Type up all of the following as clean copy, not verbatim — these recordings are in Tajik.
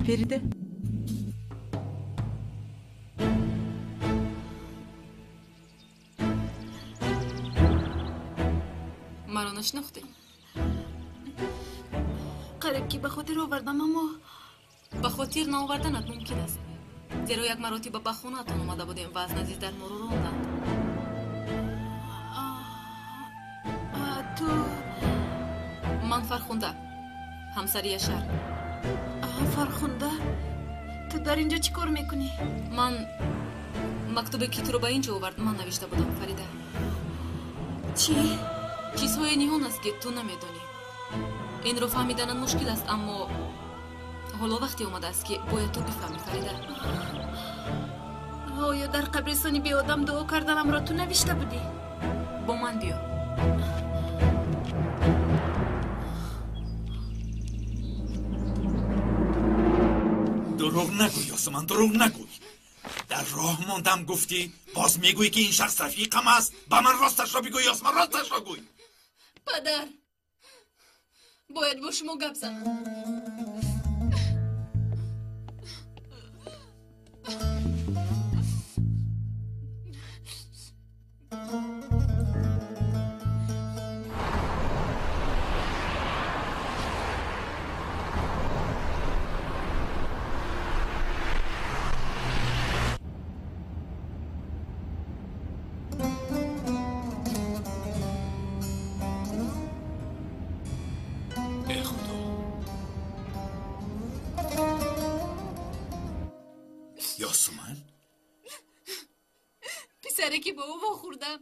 Feride. Маро нашинохтӣ? Қариб ки ба хотир овардам, аммо ба хотир наоварданат мумкин аст, зеро як маротиба ба хонаатон омада будем ва аз назди дар моро ронданд. Ту? Ман Фархунда, ҳамсари Яшар. Фархунда, ту дар ин ҷо чӣ кор мекунӣ? Ман мактубе ки туро ба ин ҷо овард, ман навишта будам, Фарида. Чӣ? Чизҳои ниҳон аст, ки ту намедонӣ. Инро фаҳмиданат мушкил аст, аммо ҳоло вақте омадааст, ки бояд ту бифаҳмӣ, Фарида. Оё дар қабристони беодам дуо карданамро ту навишта будӣ? Бо ман биё. Дурӯғ нагӯй, Ёсуман, дурӯғ нагӯй. Дар роҳ мондам гуфтӣ, боз мегӯӣ, ки ин шахс рафиқам аст. Ба ман росташро бигӯй, Ёсуман, росташро гӯй. Падар, бояд бо шумо гап занам. Ёсуман? Писаре ки бо ӯ вохӯрдам,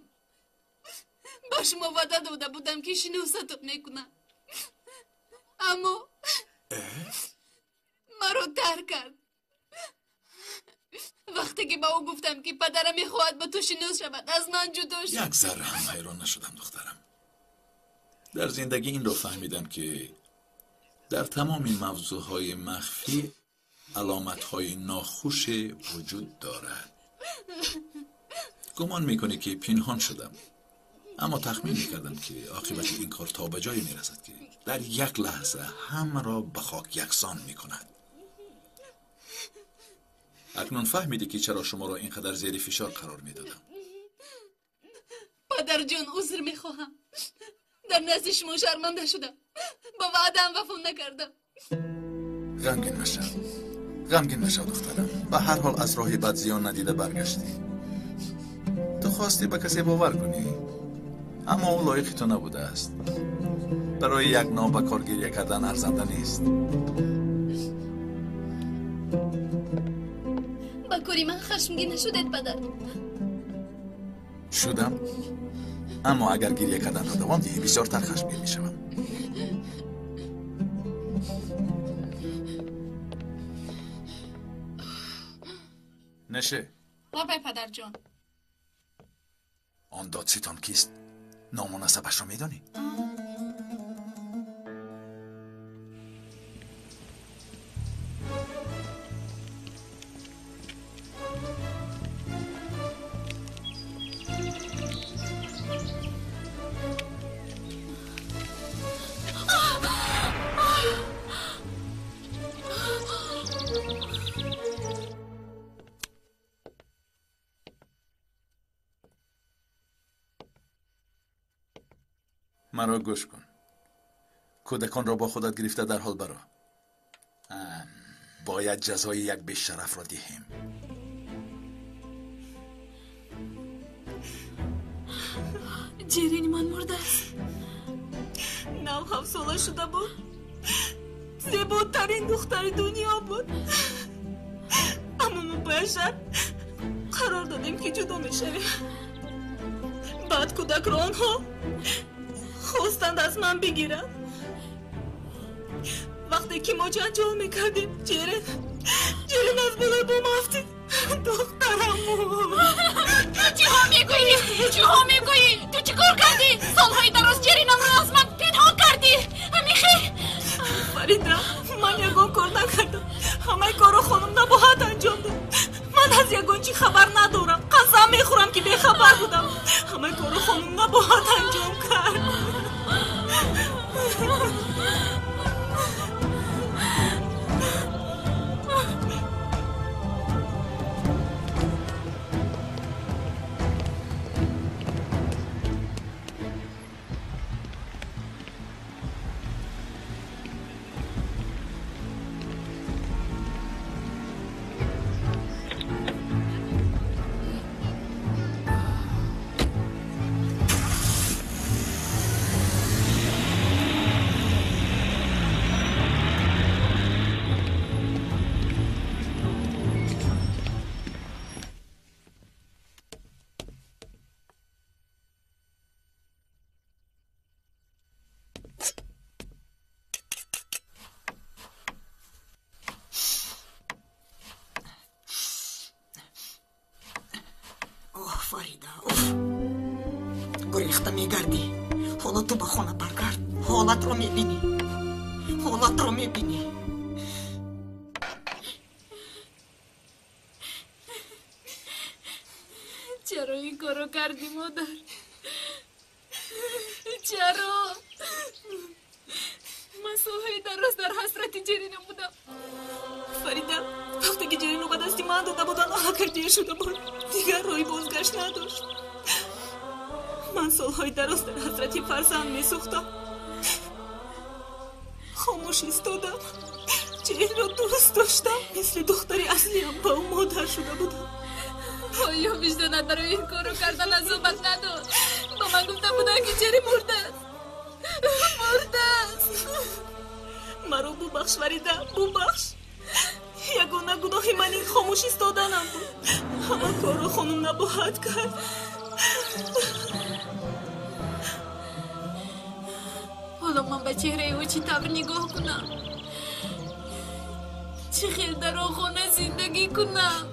ба шумо ваъда дода будам, ки шиносатон мекунам, аммо маро тарк кард. Вақте ки ба ӯ гуфтам, ки падарам мехоҳад ба ту шинос шавад, аз ман ҷудо шуд. Як зарра ҳам ҳайрон нашудам, духтарам. Дар зиндагӣ инро фаҳмидам, ки дар тамоми мавзӯъҳои махфӣ аломатҳои нохуше вуҷуд дорад. Гумон мекунӣ, ки пинҳон шудам, аммо тахмин мекардам, ки оқибати ин кор то ба ҷое мерасад, ки дар як лаҳза ҳамаро ба хок яксон мекунад. Акнун фаҳмидӣ, ки чаро шуморо ин қадар зери фишор қарор медодам. Падарҷон, узр мехоҳам. Дар назди шумо шарманда шудам. Ба ваъдаам вафо накардам. Ғамгин машав, ғамгин машав, духтарам. Ба ҳар ҳол аз роҳи бад зиён надида баргаштӣ. Ту хостӣ ба касе бовар кунӣ, аммо ӯ лоиқи ту набудааст. Барои як нобакор гиря кардан арзанда нест. Ба кори ман хашмгин нашудед, падар? Шудам, аммо агар гиря карданро давом диҳӣ, бисёртар хашмгин мешавам. Неше. Лабай, падарҷон. Он додситон кист? Ному насабашро медонӣ? Маро гӯш кун. Кӯдаконро бо худат гирифта дарҳол баро. Бояд ҷазои як бешарафро диҳем. Ҷерини ман мурдааст. Нав ҳафтсола шуда буд. Зеботарин духтари дунё буд. Аммо мо бо Яшар қарор додем, ки ҷудо мешавем. Баъд кӯдакро онҳо хостанд аз ман бигиранд. Вақте ки мо ҷанҷол мекардем, Ҷерин аз болои бом афтид. Духтарам Ту чиҳо мегӯӣ? Чиҳо мегӯӣ? Ту чӣ кор кардӣ? Солҳои дароз Ҷеринамро аз ман пинҳон кардӣ. Ҳамихел? Фарида, ман ягон кор накардам. Ҳамаи корро хонум Набоҳат анҷом дод. Ман аз ягон чӣ хабар надорам. Қасам мехӯрам, ки бехабар будам. Фарида, уф, гурехта мегардӣ. Ҳоло ту ба хона баргард, ҳолатро мебинӣ, ҳолатро мебинӣ. Чаро ин корро кардӣ, модар? Чаро? Ман солҳои дароз дар ҳасрати Ҷеринам будам. Фарида, вақте ки Ҷерино ба дасти ман дода буданд, аллакай дер шуда буд. Дигар роҳи бозгашт надошт. Ман солҳои дароз дар ҳасрати фарзанд месӯхтам. Хомӯш истодам. Ҷеринро дӯст доштам. Мисли духтари аслиам ба ӯ модар шуда будам. Оё виҷдонат барои ин корро кардан азобат надод? Ба ман гуфта буданд, ки Ҷери мурдааст. Мурдааст. Маро бубахш, Фарида, бубахш. Ягона гуноҳи ман ин хомӯш истоданам буд. Ҳама корро хонум набоҳад кард. Ҳоло ман ба чеҳраи ӯ чӣ тавр нигоҳ кунам? Чӣ хел дар он хона зиндагӣ кунам?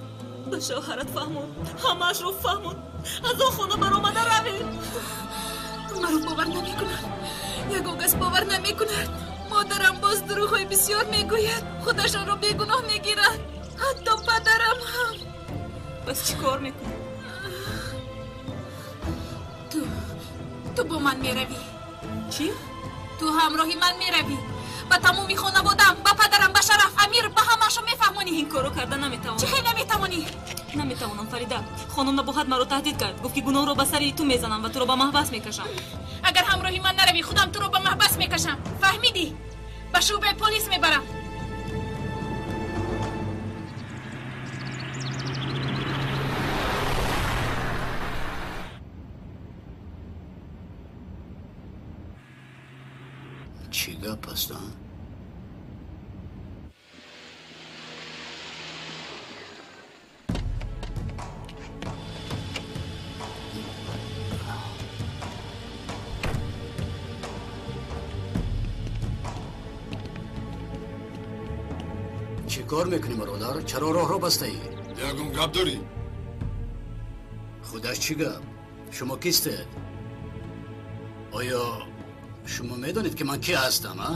Ба шавҳарат фаҳмон, ҳамаашро фаҳмон. Аз он хона баромада равед. Маро бовар намекунад. Ягон кас бовар намекунад. Модарам боз дурӯғҳои бисёр мегӯяд. Худашонро бегуноҳ мегирад. Ҳатто падарам ҳам. Пас чӣ кор мекунӣ? Ту бо ман меравӣ. Чӣ? Ту ҳамроҳи ман меравӣ. Ба тамоми хонаводам, ба падарам, ба Шараф, Амир, ба ҳамаашон мефаҳмонӣ. Ин корро карда наметавонам. Чӣ хел наметавонӣ? Наметавонам, Фарида. Хонум набоҳат маро таҳдид кард. Гуфт, ки гуноҳро ба сари ту мезанам ва туро ба маҳбас мекашам. Агар ҳамроҳи ман наравӣ, худам туро ба маҳбас мекашам. Фаҳмидӣ? Ба шӯъбаи полис мебарам. Чӣ гап аст, а? Чӣ кор мекунӣ, бародар? Чаро роҳро бастаӣ? Ягон гап дорӣ? Худаш чӣ гап? Шумо кистед? Оё шумо медонед, ки ман ки ҳастам, а?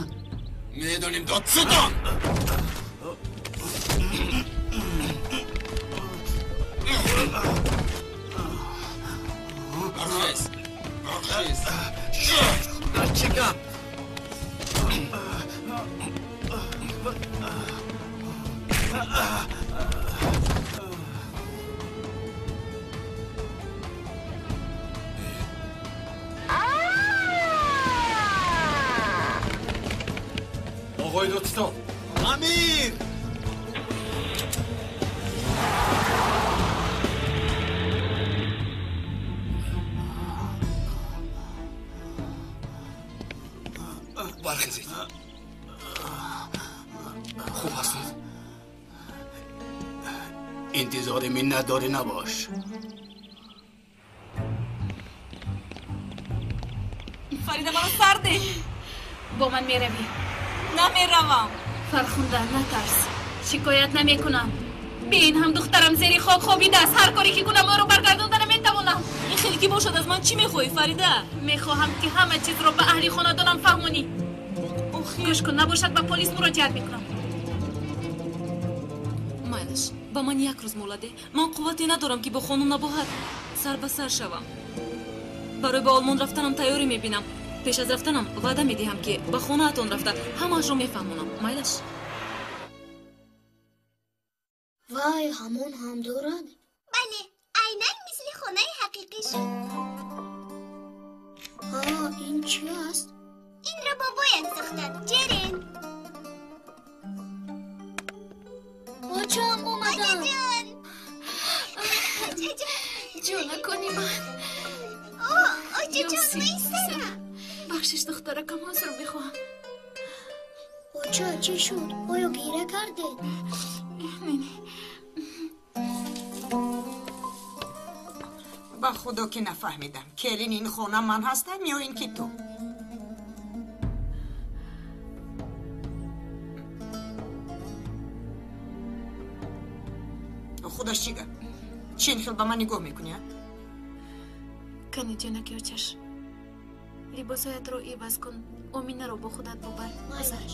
Медонем, додсутон! Бархез! Бархез! Худаш чӣ гап? Оғои додстон! Амир! Бархезед. Хуб ҳастед? Интизори миннатдорӣ набош. Фарида, маро сар деҳ. Бо ман меравӣ. Намеравам. Фархунда, натарс. Шикоят намекунам. Бин, ҳам духтарам зери хок хобидааст. Ҳар коре ки кунам, ӯро баргардонда наметавонам. Ин хеле ки бошад, аз ман чӣ мехоҳӣ, Фарида? Мехоҳам, ки ҳама чизро ба аҳли хонадонам фаҳмонӣ. Гӯш кун, набошад ба полис муроҷиат мекунам. Майлаш, ба ман як рӯз муҳлат деҳ. Ман қуввате надорам, ки бо хонум набоҳат сар ба сар шавам. Барои ба Олмон рафтанам тайёрӣ мебинам. Пеш аз рафтанам ваъда медиҳам, ки ба хонаатон рафта ҳамаашро мефаҳмонам. Майлаш? Вай, ҳамон ҳам дорад? Бале, айнан мисли хонаи ҳақиқӣ шуд. Ҳа, ин чӣ аст? Инро бобоят сохтад, Ҷерин. Очам омадам. Очаҷон! Очаҷон! Ҷонакони ман. О, очаҷон, майсара! Бахшиш, духтаракам, узр мехоҳам. Оча, чӣ шуд? Оё гира кардед? Не, не. Ба худо ки нафаҳмидам. Келин ин хона ман ҳастам ё ин ки ту? Худаш чӣ гап? Чӣ ин хел ба ман нигоҳ мекунӣ, а? Кани ҷонаки очаш, либосҳоятро иваз кун, Оминаро бо худат бубар. Майлаш.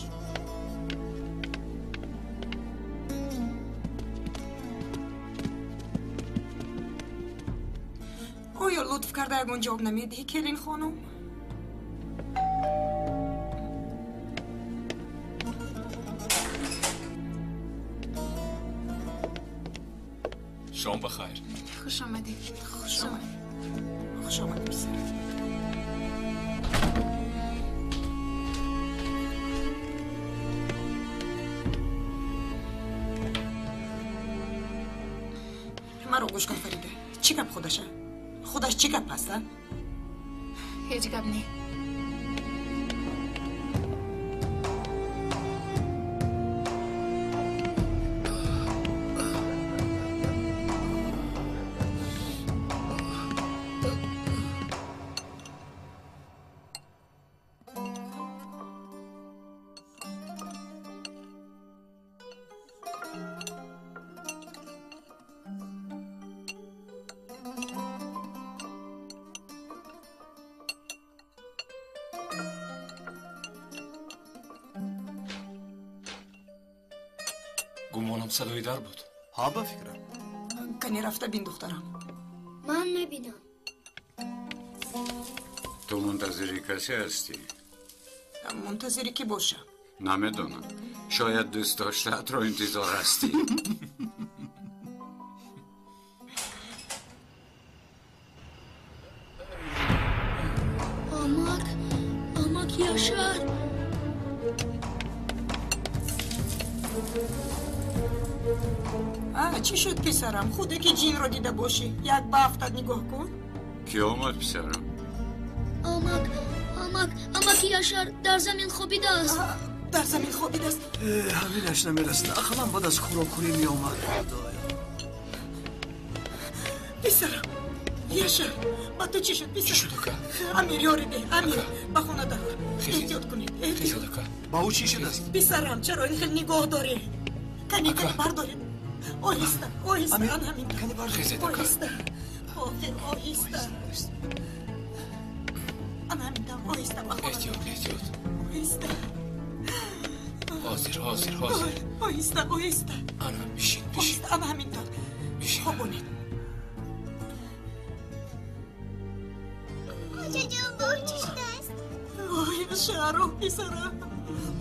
Оё лутф карда ягон ҷавоб намедиҳӣ, келин хонум? Шом бахайр. Хуш омадед. Хуш омадед. Хуш омадед, писарам. Маро гӯш кун, Фарида. Чӣ гап худаша? Худаш чӣ гап аст, а? Ҳеҷ гап не. Гумонам садои дар буд. Ҳа, ба фикрам. Кани рафта бин, духтарам. Ман мебинам. Ту мунтазири касе ҳастӣ? Мунтазири кӣ бошам? Намедонам. Шояд дӯст доштаатро интизор ҳастӣ. Амак, амак Яшар. Чӣ шуд, писарам? Худе ки ҷинро дида бошӣ. Як ба афтад нигоҳ кун. Кӣ омад, писарам? Амак, амак, амаки Яшар дар замин хобидааст. Дар замин хобидааст. Ҳаминаш намерасад. Ақаллан баъд аз хӯрокхӯрӣ меомад. Худоё. Писарам, Яшар, ба ту чӣ шуд, писарам? Чӣ шуд, ака? Амир, ёрӣ деҳ, Амир, ба хона дарор. Эҳтиёт кунед, эҳтиёт. Ба ӯ чӣ шудааст? Писарам, чаро ин хел нигоҳ дорӣ? Кани, кани, бардоред. Оҳиста, оҳиста, ан ҳамин. Оҳиста, охир, оҳиста. Ан ҳамин тавр, оҳиста, ба хона. Эҳтиёт, эҳтиёт. Оҳиста. Ҳозир, ҳозир, ҳозир. Оҳиста, оҳиста. Ана, бишин, бишин. Оҳиста, ана ҳамин тавр. Бишин. Хобонед. Очаҷон, ба ӯ чӣ шудааст? Ой, Яшар, писарам.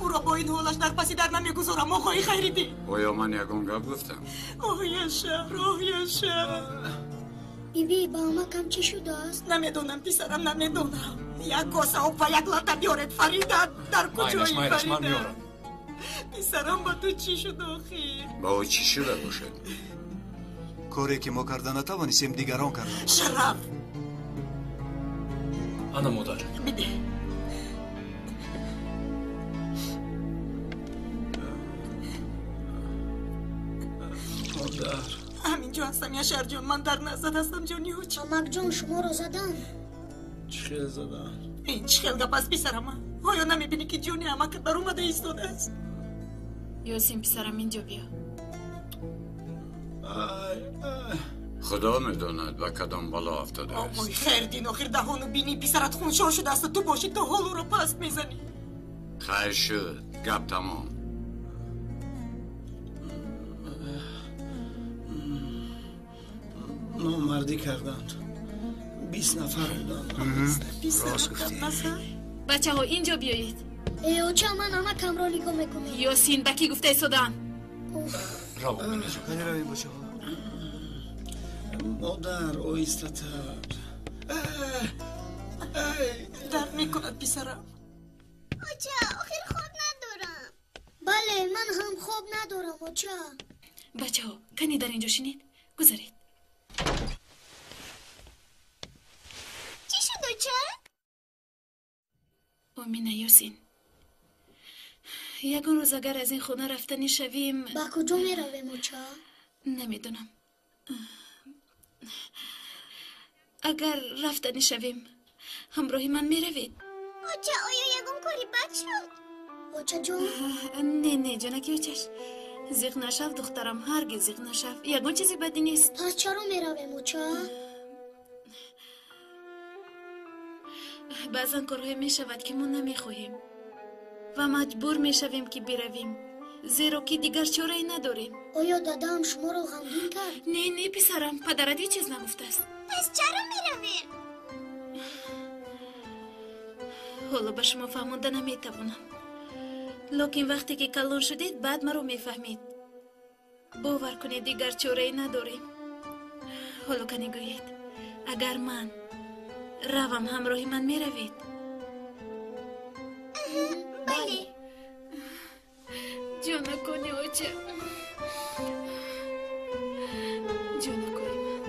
Ӯро бо ин ҳолаш дар паси дар намегузорам, оғои Хайриддин. Оё ман ягон гап гуфтам? Оҳ, Яшар, оҳ, Яшар. Биби, ба амакам чӣ шудааст? Намедонам, писарам, намедонам. Як коса об ва як лата биёред, Фарида. Дар куҷои Фарида? Писарам, ба ту чӣ шуд охир? Ба ӯ чӣ шуда бошад? Коре ки мо карда натавонистем, дигарон карданд. Шараф! Ана, модар. Бидеҳ. Модар. Ҳаминҷо ҳастам, Яшарҷон, ман дар наздат ҳастам, ҷони ҳуч. Амакҷон, шуморо заданд. Чӣ хел заданд? Ин чӣ хел гап аст, писарам? Оё намебинӣ, ки ҷони амакат баромада истодааст? Ёсин, писарам, инҷо биё. Худо медонад, ба кадом бало афтодааст. Оғои Хайрдин, охир даҳону бинии писарат хуншор шудааст, ту бошӣ то ҳол ӯро паст мезанӣ. Хайр шуд, гап тамом. Номардӣ карданд. 20 нафар буданд. Рост гуфтӣ. Бачаҳо, инҷо биёед. Э, оча, ман амакамро нигоҳ мекунам. Ёсин, ба кӣ гуфта истодаам? Раво, Минаҷон. Кани равем, бачаҳо. Модар, оҳистатар. Дард мекунад, писарам. Оча, охир хоб надорам. Бале, ман ҳам хоб надорам, оча. Бачаҳо, кани дар инҷо шинед. Гузаред. Чӣ шуд, оча? Омина, Ёсин, ягон рӯз агар аз ин хона рафтанӣ шавем... Ба куҷо меравем, оча? Намедонам. Агар рафтанӣ шавем, ҳамроҳи ман меравед? Оча, оё ягон кори бад шуд? Очаҷон? Не, не, ҷонаки очаш. Зиқ нашав, духтарам, ҳаргиз зиқ нашав. Ягон чизи бадӣ нест. Пас чаро меравем, оча? Баъзан корҳое мешавад, ки мо намехоҳем ва маҷбур мешавем, ки биравем, зеро ки дигар чорае надорем. Оё дадаам шуморо ғамгин кард? Не, не, писарам, падарат ҳеҷ чиз нагуфтааст. Пас чаро меравем? Ҳоло ба шумо фаҳмонда наметавонам. Лекин вақте ки калон шудед, баъд маро мефаҳмед. Бовар кунед, дигар чорае надорем. Ҳоло кане гӯед, агар ман равам, ҳамроҳи ман меравед? Бале. Ҷонакони оча, ҷонакои ман.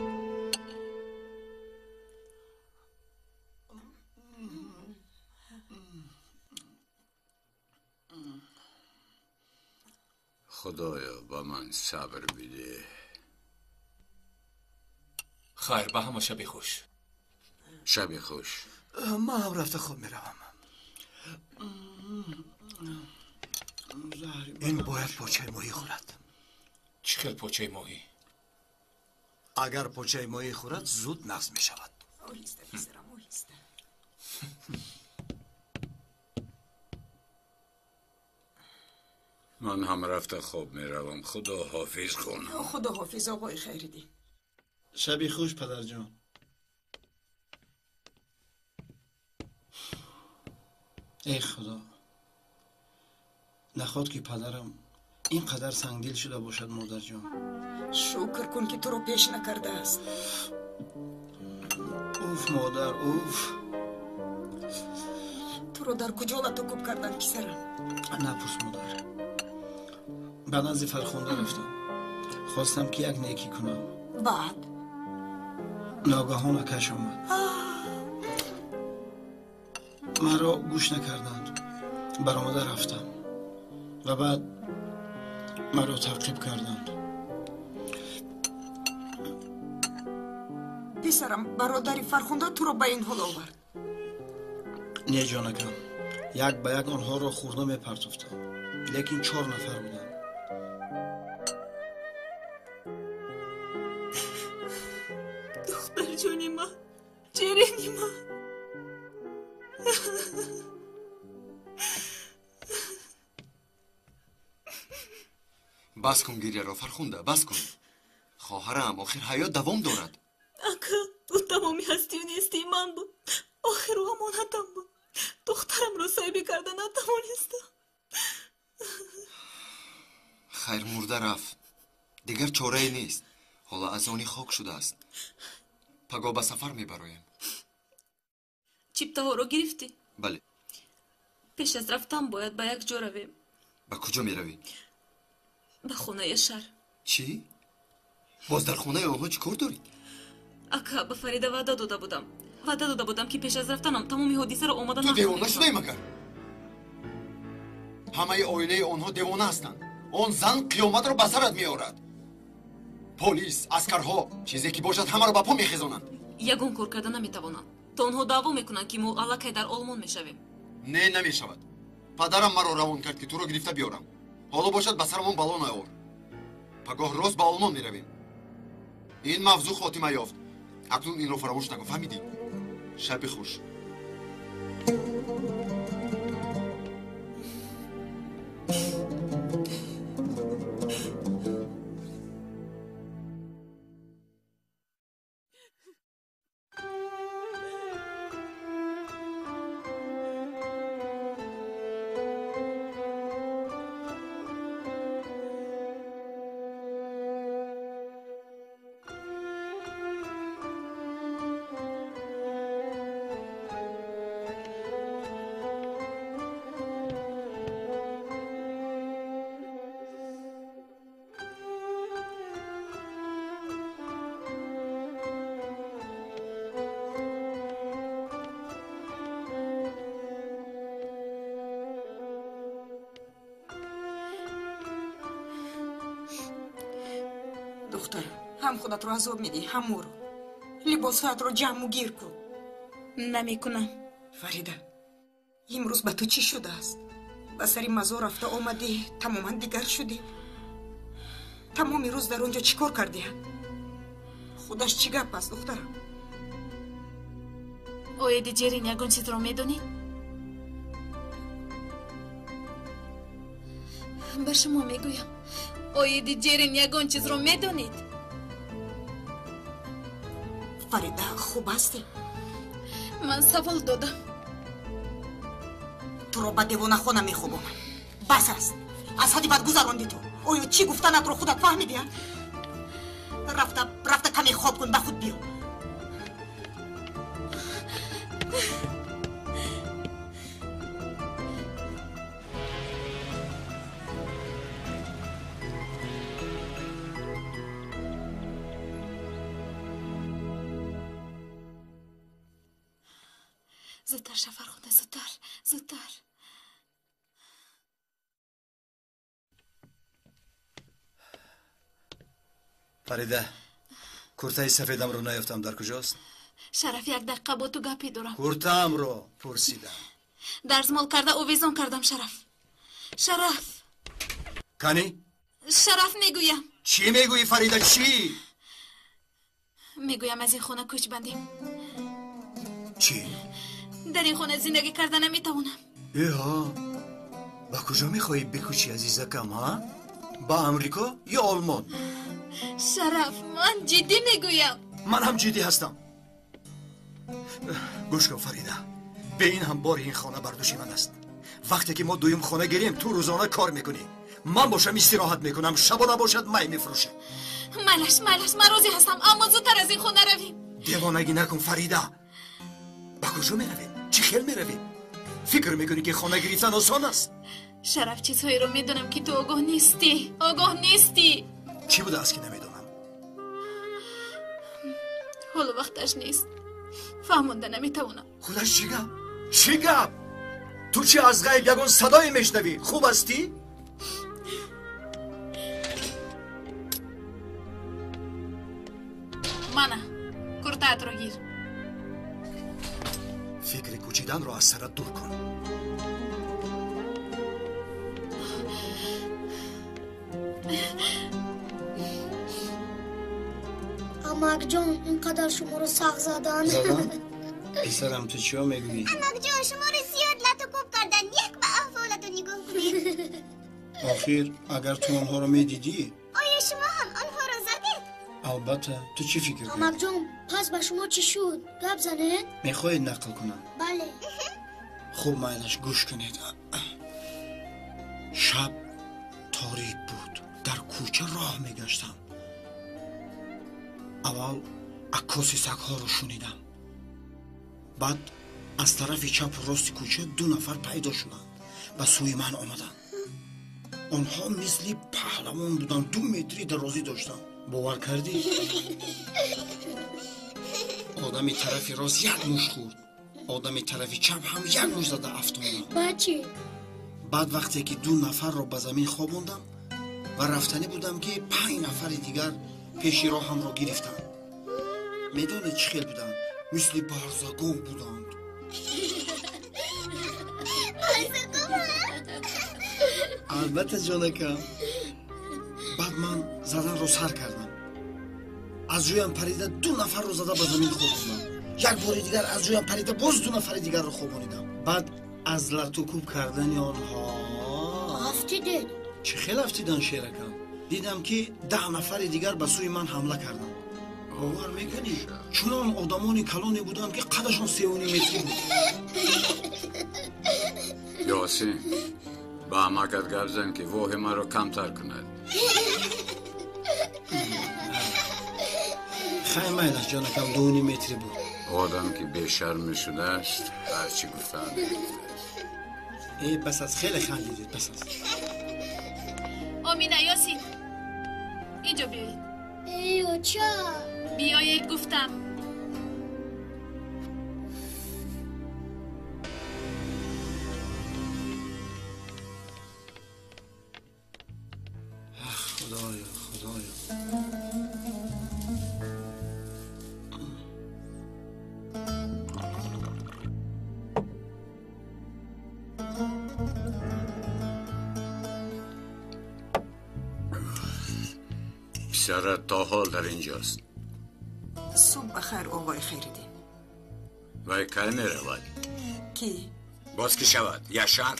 Худоё, ба ман сабр бидеҳ. Хайр, ба ҳама шаби хуш. Шаби хуш. Ман ҳам рафта хоб меравам. Ин бояд почаи моҳӣ хӯрад. Чӣ хел почаи моҳӣ? Агар почаи моҳӣ хӯрад, зуд нағз мешавад. Оҳиста, писарам, оҳиста. Ман ҳам рафта хоб меравам. Худо ҳофиз, хонум. Худо ҳофиз, оғои Хайриддин. Шаби хуш, падарҷон. Эй худо, наход ки падарам ин қадар сангдил шуда бошад, модарҷон. Шукр кун, ки туро пеш накардааст. Уф, модар, уф. Туро дар куҷо лату кӯб карданд, писарам? Напурс, модар. Ба назди Фархунда рафтам. Хостам, ки як некӣ кунам. Баъд? Ногаҳон акаш омад. Маро гӯш накарданд. Баромада рафтам ва баъд маро таъқиб карданд. Писарам, бародари Фархунда туро ба ин ҳол овард? Не, ҷонакам, як ба як онҳоро хурда мепартофтам, лекин 4 нафар буданд. Духтарҷони ман, черени ман. Бас кун гиряро, Фархунда, бас кун. Хоҳарам, охир ҳаёт давом дорад. Ака, ӯ тамоми ҳастию нестии ман буд. Охир ӯ амонатам буд. Духтарамро соҳибӣ карда натавонистам. Хайр, мурда рафт. Дигар чорае нест. Ҳоло аз они хок шудааст. Пагоҳ ба сафар мебароем. Чиптаҳоро гирифтӣ? Бале. Пеш аз рафтан бояд ба як ҷо равем. Ба куҷо меравӣ? Ба хонаи Яшар. Чӣ? Боз дар хонаи онҳо чӣ кор дорӣ? Ака, ба Фарида ваъда дода будам. Ваъда дода будам, ки пеш аз рафтанам тамоми ҳодисаро омада Ту девона шудаӣ магар? Ҳамаи оилаи онҳо девона ҳастанд. Он зан қиёматро ба сарат меорад. Полис, аскарҳо, чизе ки бошад, ҳамаро ба по мехезонанд. Ягон кор карда наметавонанд. То онҳо даъво мекунанд, ки мо аллакай дар Олмон мешавем. Не, намешавад. Падарам маро равон кард, ки туро гирифта биёрам. Ҳоло бошад, ба сарамон бало наёр. Пагоҳ рост ба Олмон меравем. Ин мавзӯъ хотима ёфт. Акнун инро фаромӯш накун, фаҳмидӣ? Шаби хуш. Духтар, ҳам худатро азоб медиҳӣ, ҳам ӯро. Либосҳоятро ҷамъу гир кун. Намекунам. Фарида, имрӯз ба ту чӣ шудааст? Ба сари мазор рафта омадӣ, тамоман дигар шудӣ. Тамоми рӯз дар он ҷо чӣ кор кардӣ? Худаш чӣ гап аст, духтарам? Оиди Ҷерин ягон чизро медонед? Ба шумо мегӯям, оиди Ҷерин ягон чизро медонед? Фарида, хуб ҳастӣ? Ман савол додам. Туро ба девонахона мехобонам. Бас аст. Аз ҳадди бад гузаронди ту. Оё чӣ гуфтанатро худат фаҳмидӣ? Рафта, рафта каме хоб кун, ба худ биё. Зудтар, Шафархунда, зудтар, зудтар. Фарида, куртаи сафедамро наёфтам, дар куҷост? Шараф, як дақиқа бо ту гапе дорам. Куртаамро пурсидам. Дарзмол карда овезон кардам, Шараф. Шараф. Кани? Шараф, мегӯям. Чӣ мегӯӣ, Фарида, чӣ? Мегӯям, аз ин хона кӯч бандем. Чӣ? Дар ин хона зиндагӣ карда наметавонам. Эҳа, ба куҷо мехоҳӣ бикӯчӣ, азизакам, ҳа? Ба Амрико ё Олмон? Шараф, ман ҷиддӣ мегӯям. Ман ҳам ҷиддӣ ҳастам. Гӯш кун, Фарида, бе ин ҳам бори ин хона бар дӯши ман аст. Вақте ки мо дуюм хона гирем, ту рӯзона кор мекунӣ, ман бошам истироҳат мекунам, шабона бошад май мефурӯшем. Майлаш, майлаш, ман розӣ ҳастам, аммо зудтар аз ин хона равем. Девонагӣ накун, Фарида. Ба куҷо меравем? Чӣ хел меравем? Фикр мекунӣ, ки хона гирифтан осон аст? Шараф, чизҳоеро медонам, ки ту огоҳ нестӣ. Огоҳ нестӣ. Чӣ будааст, ки намедонам? Ҳоло вақташ нест. Фаҳмонда наметавонам. Худаш чӣ гап? Чӣ гап? Ту чӣ аз ғайб ягон садое мешнавӣ? Хуб ҳастӣ? Мана, куртаатро гир. Фикри кӯчиданро аз сарат дур кун. Амакҷон, ин қадар шуморо сахт задан. Задан? Писарам, ту чиё мегӯӣ? Амакҷон, шуморо зиёд лату кӯб кардан. Як ба аҳволату нигоҳ кунед. Охир, агар ту онҳоро медидӣ? Оё шумо ҳам онҳоро задед? Албатта, ту чӣ фикр кардӣ? Амакҷон, пас ба шумо чӣ шуд? Гап занед? Мехоҳед нақл кунам? Бале. Хуб, майлаш, гӯш кунед. Шаб торик буд. Дар кӯча роҳ мегаштам. Аввал аккоси сагҳоро шунидам. Баъд аз тарафи чапу рости кӯча ду нафар пайдо шуданд. Ба сӯи ман омаданд. Онҳо мисли паҳлавон буданд, 2 метри дарозӣ доштанд. Бовар кардӣ? Одами тарафи рост як мушт хӯрд, одами тарафи чап ҳам як мушт зада афтондам. Баъд чӣ? Баъд вақте ки 2 нафарро ба замин хобондам ва рафтанӣ будам, ки 5 нафари дигар пеши роҳамро гирифтанд. Медонед чӣ хел буданд? Мисли барзагов буданд. Албатта, ҷонакам. Баъд ман заданро сар кардам. Аз ҷоям парида 2 нафарро зада ба замин хобондам. Як бори дигар аз ҷоям парида боз 2 нафари дигарро хобонидам. Баъд аз латукӯб кардани онҳо афтидед. Чӣ хел афтидан, шеракам? Дидам, ки 10 нафари дигар ба сӯи ман ҳамла карданд. Бовар мекунӣ? Чунон одамони калоне буданд, ки қадашон 3,5 метрӣ буд. Ёсин, ба амакат гап зан, ки воҳи маро камтар кунад. Хай, майлаш, ҷонакам, 2,5 метрӣ буд. Одам ки бешарм мешудааст, ҳарчи гуфтаанд мегуфтааст. Э, бас аст, хеле хандидед, бас аст. Омина, Ёсин, инҷо биёед. Эй, оча. Биёед, гуфтам. Худоё, Худоё. писарат то ҳол дар инҷост. Субҳ ба хайр, оғои Хайриддин. Вай кай меравад? Кӣ? Боз кӣ шавад? Яшар.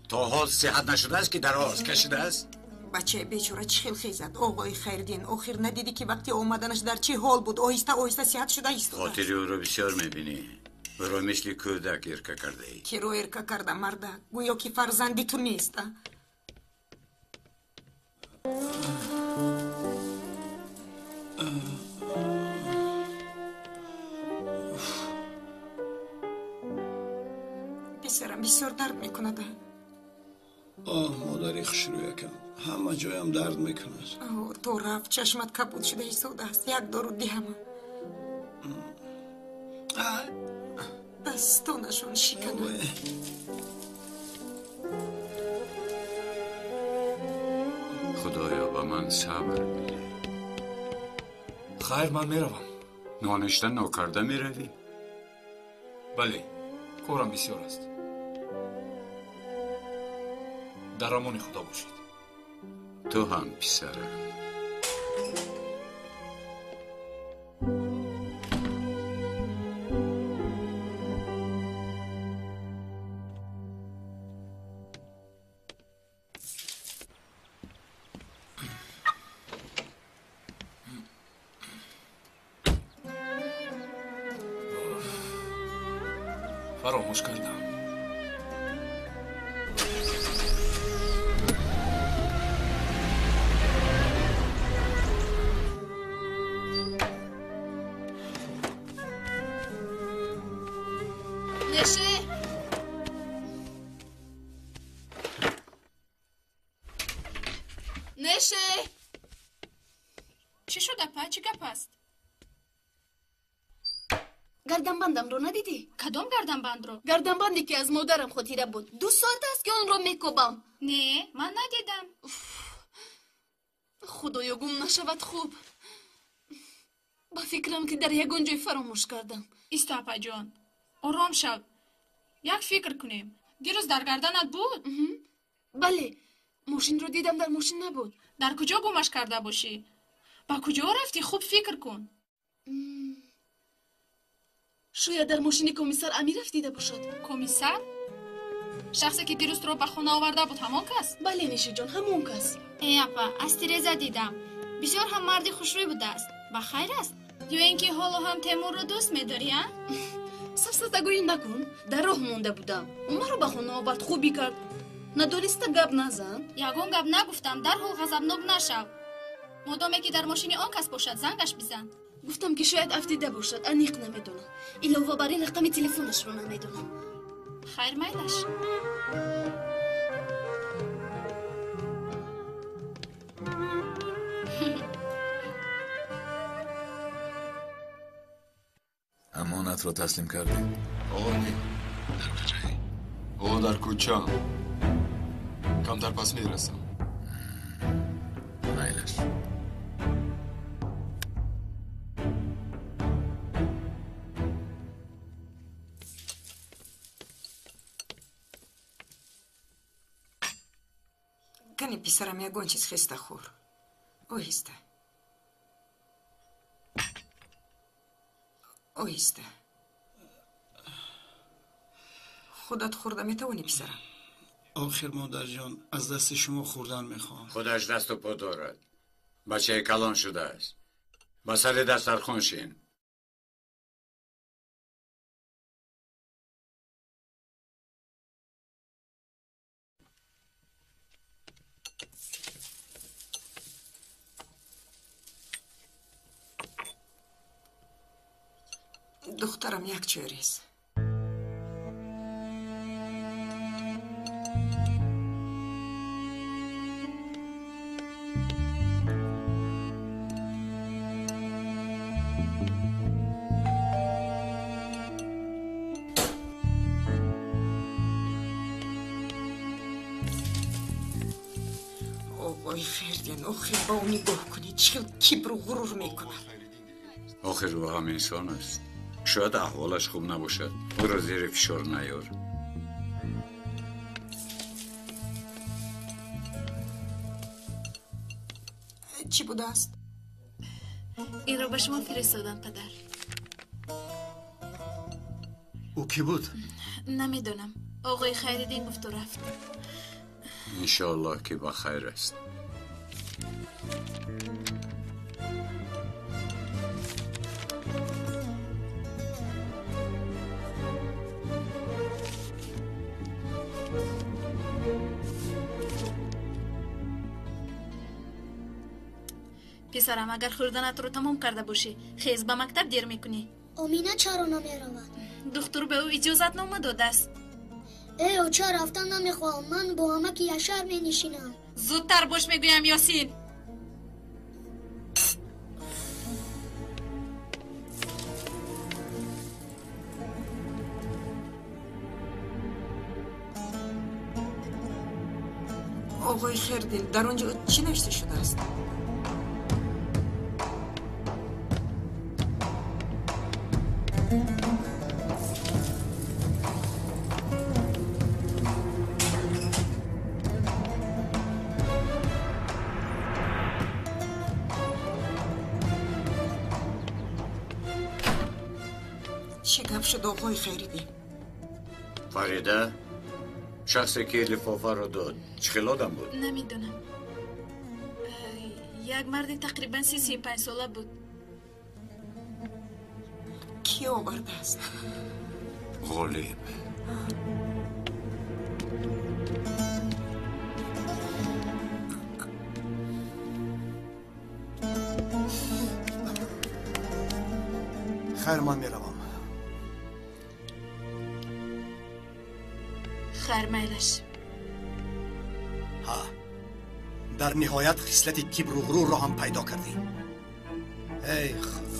То ҳол сиҳат нашудааст ки дароз кашидааст? Бачаи бечора чӣ хел хезад, оғои Хайриддин. Охир надидӣ ки вақти омаданаш дар чӣ ҳол буд? Оҳиста оҳиста сиҳат шуда истодааст. Хотири ӯро бисёр мебинӣ. Ӯро мисли кӯдак ирка кардаӣ. Киро ирка карда, марда? Гӯё ки фарзанди ту нест. Писарам бисёр дард мекунад. Оҳ, модари хушрӯякам, ҳама ҷоям дард мекунад. То рафт чашмат кабуд шуда истодааст. Як дору диҳама. Дастонашон шиканад. Худоё, ба ман сабр бидеҳ. Хайр, ман меравам. Ноништа нокарда меравӣ? Бале, корам бисёр аст. Дар амони Худо бошед. Ту ҳам, писарам. Фаромӯш кардам. Неше! Неше! Чӣ шуд, апа? Чӣ гап аст? Гарданбандамро надидӣ? Кадом гарданбандро? Гарданбанде ки аз модарам хотира буд. 2 соат аст ки онро мекобам. Не, ман надидам. Худоё, гум нашавад хуб. Ба фикрам ки дар ягон ҷой фаромӯш кардам. Исто, апаҷон, ором шав. Як фикр кунем. Дирӯз дар гарданат буд? Бале, мошинро дидам, дар мошин набуд. Дар куҷо гумаш карда бошӣ? Ба куҷо рафтӣ? Хуб фикр кун. Шояд дар мошини комиссар Амиров дида бошад. Комиссар? Шахсе ки дирӯз туро ба хона оварда буд, ҳамон кас? Бале, Нешиҷон, ҳамон кас. Э, апа, аз тиреза дидам. Бисёр ҳам марди хушрӯй будааст. Ба хайр аст? Ё ин ки ҳоло ҳам Темурро дӯст медорӣ, а? Сафсатагӯӣ накун. Дар роҳ монда будам. Ӯ маро ба хона овард, хубӣ кард. Надониста гап назан. Ягон гап нагуфтам, дарҳол ғазабнок нашав. Модоме ки дар мошини он кас бошад, зангаш бизан. Гуфтам ки шояд афтида бошад, аниқ намедонам. Илова бар ин рақами телефонашро намедонам. Хайр, майлаш. Амонатро таслим кардӣ? О, не. Дар куҷоӣ? О, дар кӯчаам. Камтар пас мерасам. Майлаш. Кани, писарам, ягон чиз хеста хӯр. Оҳиста. Оҳиста. Худат хӯрда метавонӣ, писарам? Охир, модарҷон, аз дасти шумо хӯрдан мехоҳам. Худаш дасту по дорад. Бачаи калон шудааст. Ба сари дастархон шин. Духтарам, як чой рез. Оғои Фердин, охир ба ӯ нигоҳ кунӣ, чӣ хел кибру ғурур мекунад. Охир ӯ ҳам инсон аст. Шояд аҳволаш хуб набошад. Ӯро зери фишор наёр. Чӣ будааст? Инро ба шумо фиристодам, падар. Кӣ буд? Намедонам. Оғои Хайриддин гуфту рафт. Иншоаллоҳ ки ба хайр аст. Писарам, агар хӯрданатро тамом карда бошӣ, хез, ба мактаб дер мекунӣ. Омина чаро намеравад? Духтур ба ӯ иҷозатнома додааст. Эй, оча, рафтан намехоҳам. Ман бо амаки Яшар менишинам. Зудтар бош, мегӯям, Ёсин. Оғои Хердил, дар он ҷо чӣ навишта шудааст? Чӣ гап шуд, оғои Хайриддин? Фарида, шахсе ки лифофаро дод, чӣ хел одам буд? Намедонам. Як марди тақрибан 35 сола буд. Кӣ овардааст? Ғолиб. Хайр, ман меравам. Хайр, майлаш. Ҳа, дар ниҳоят хислати кибру ғурурро ҳам пайдо кардӣ. Эй Худо!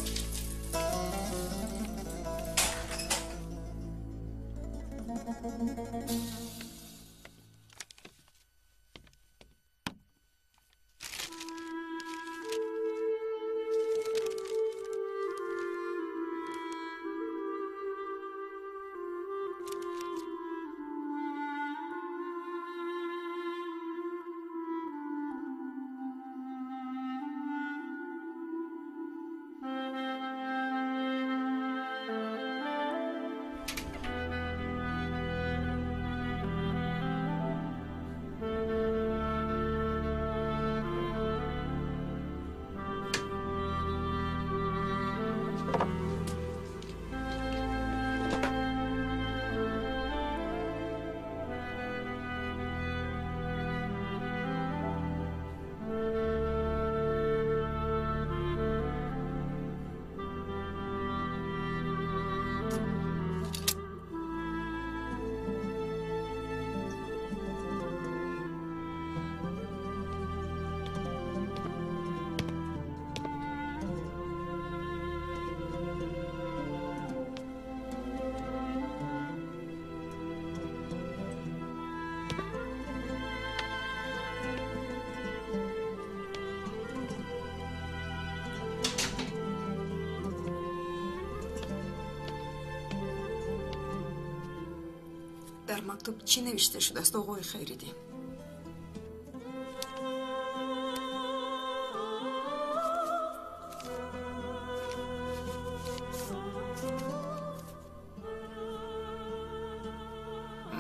Дар мактуб чӣ навишта шудааст, оғои Хайриддин?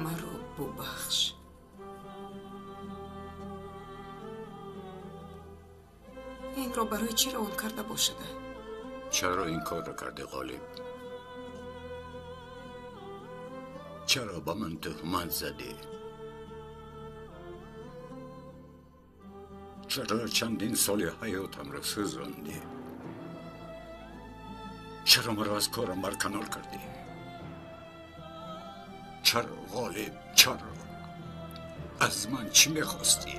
Маро бубахш. Инро барои чӣ равон карда бошада? Чаро ин корро карди, Ғолиб? Чаро ба ман туҳмат задӣ? Чаро чандин соли ҳаётамро сӯзондӣ? Чаро маро аз корам барканор кардӣ? Чаро, Ғолиб, чаро? Аз ман чӣ мехостӣ?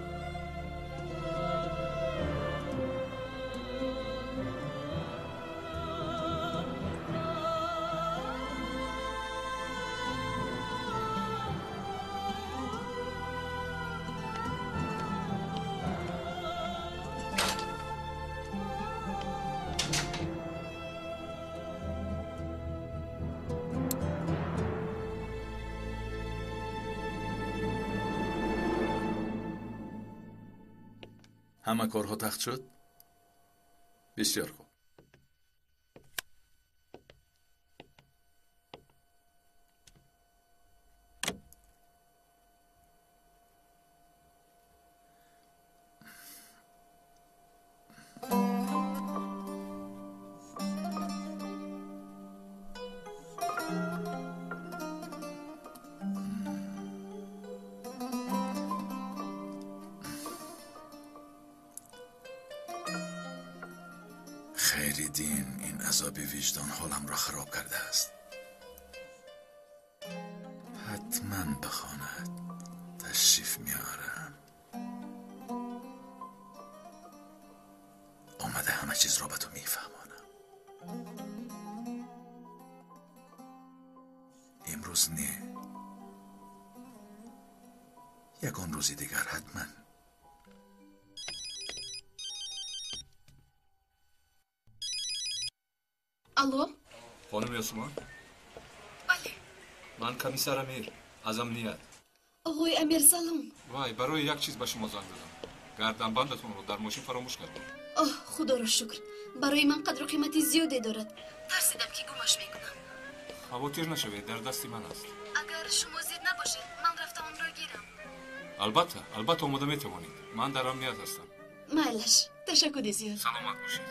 Ҳама корҳо тахт шуд? Бисёр хуб. Хайриддин, ин азоби виҷдон ҳоламро хароб кардааст. Ҳатман ба хонаат ташриф меорам. Омада ҳама чизро ба ту мефаҳмонам. Имрӯз не, ягон рӯзи дигар ҳатман. Алло? Хонум Ёсуман? Бале. Ман комиссар Амир аз амният. Оғои Амир, салом. Вай, барои як чиз ба шумо занг задам. Гарданбандатонро дар мошин фаромӯш кардам. Оҳ, худоро шукр. Барои ман қадру қимати зиёде дорад. Тарсидам, ки гумаш мекунам. Хавотир нашавед, дар дасти ман аст. Агар шумо зид набошед, ман рафта онро гирам. Албатта, албатта омода метавонед. Ман дар амният ҳастам. Майлаш, ташаккури зиёд. Саломат бошед.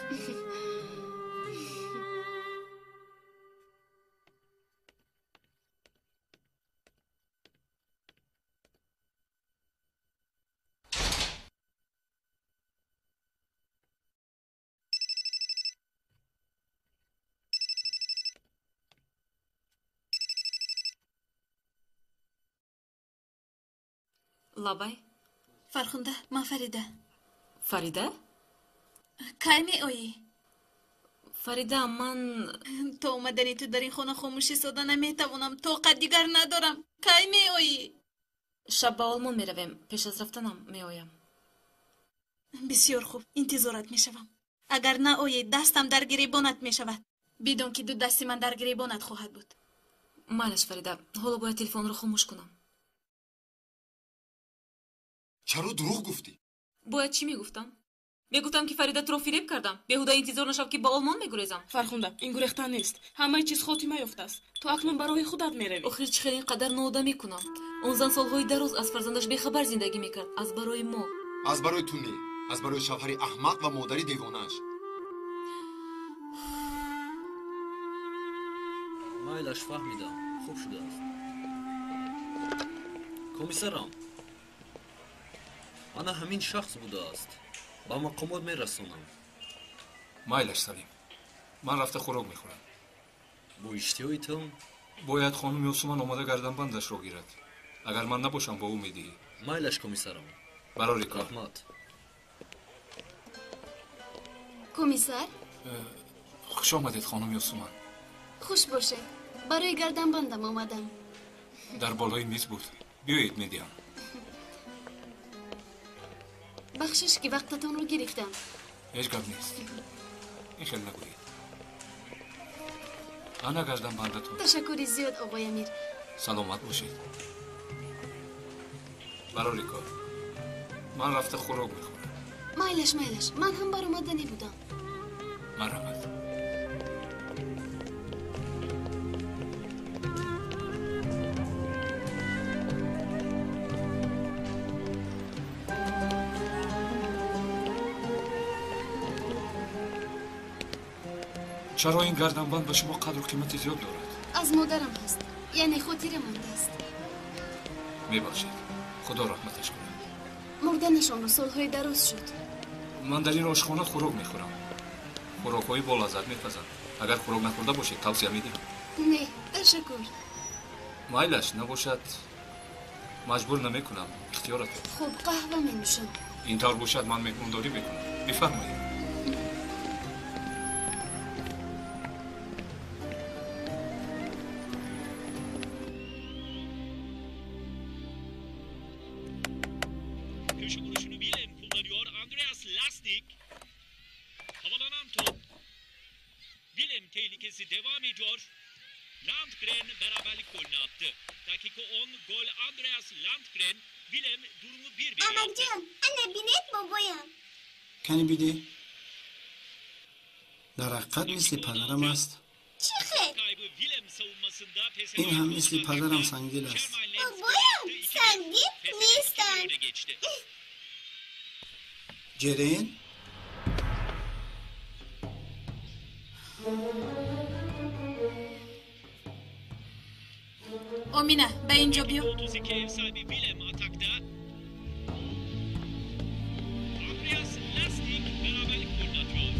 Лабай. Фархунда, ман Фарида. Фарида? Кай меоӣ? Фарида, ман то омадани ту дар ин хона хомӯш истода наметавонам. Тоқат дигар надорам. Кай меоӣ? Шаб ба Олмон меравем. Пеш аз рафтанам меоям. Бисёр хуб, интизорат мешавам. Агар наоӣ, дастам дар гиребонат мешавад. Бидон, ки ду дасти ман дар гиребонат хоҳад буд. Майлаш, Фарида, ҳоло бояд телефонро хомӯш кунам. Чаро дурӯғ гуфтӣ? Бояд чӣ мегуфтам? Мегуфтам, ки Фарида туро фиреб кардам. Беҳуда интизор нашав, ки ба Олмон мегурезам. Фархунда, ин гурехтан нест. Ҳамаи чиз хотима ёфтааст. Ту акнун ба роҳи худат меравӣ. Охир чӣ хел ин қадар ноодамӣ кунам? Он зан солҳои дароз аз фарзандаш бехабар зиндагӣ мекард. Аз барои мо. Аз барои ту не, аз барои шавҳари аҳмақ ва модари девонааш. Майлаш, фаҳмидам. Хуб шудааст. Комиссарам, ана ҳамин шахс будааст. Ба мақомот мерасонам. Майлаш, Салим, ман рафта хӯрок мехӯрам. Бо иштиҳоитон? Бояд хонум Ёсуман омода гарданбандашро гирад. Агар ман набошам, бо ӯ медиҳӣ. Майлаш, комиссарам. Барори кор. Раҳмат. Комиссар? Хуш омадед, хонум Ёсуман. Хуш бошед. Барои гарданбандам омадам. Дар болои миз буд. Биёед, медиҳам. Бахшиш, ки вақтатонро гирифтам. Ҳеҷ гап нест. Ин хел нагӯед. Ана гарданбандатон. Ташаккури зиёд, оғои Амир. Саломат бошед. Барори кор. Ман рафта хӯрок мехӯрам. Майлаш, майлаш, ман ҳам баромаданӣ будам. Марҳамат. Чаро ин гарданбанд ба шумо қадру қимати зиёд дорад? Аз модарам ҳаст, яъне хотира мондааст. Мебахшед, худо раҳматаш кунад. Мурданашонро солҳои дароз шуд. Ман дар ин ошхона хӯрок мехӯрам. Хӯрокҳои болаззат мепазам. Агар хӯрок нахӯрда бошед, тавсия медиҳам. Не, ташаккур. Майлаш, набошад, маҷбур намекунам. Ихтиёратон. Хуб, қаҳва менӯшам. Ин тавр бошад, ман меҳмондорӣ мекунам. Бифармоед. Köşe vuruşunu Willem kullanıyor. Andreas Lasnik. Havalanan top. Willem tehlikesi devam ediyor. Landgren beraberlik golünü attı. Dakika 10, gol Andreas Landgren. Willem durumu 1-1 yaptı. Амакҷон, ана бинед бобоям. Кани бидӣ? Дар ҳақиқат мисли падарам аст. Чӣ хел? Kaybı Willem savunmasında Ин ҳам мисли падарам сангдил аст. Бобоям сангдил нестанд. öne geçti. Ҷерен? Омина, ба ин ҷо биё. 32 ev sahibi Willem atakta. Andreas Lasnik beraberlik golünü atıyor.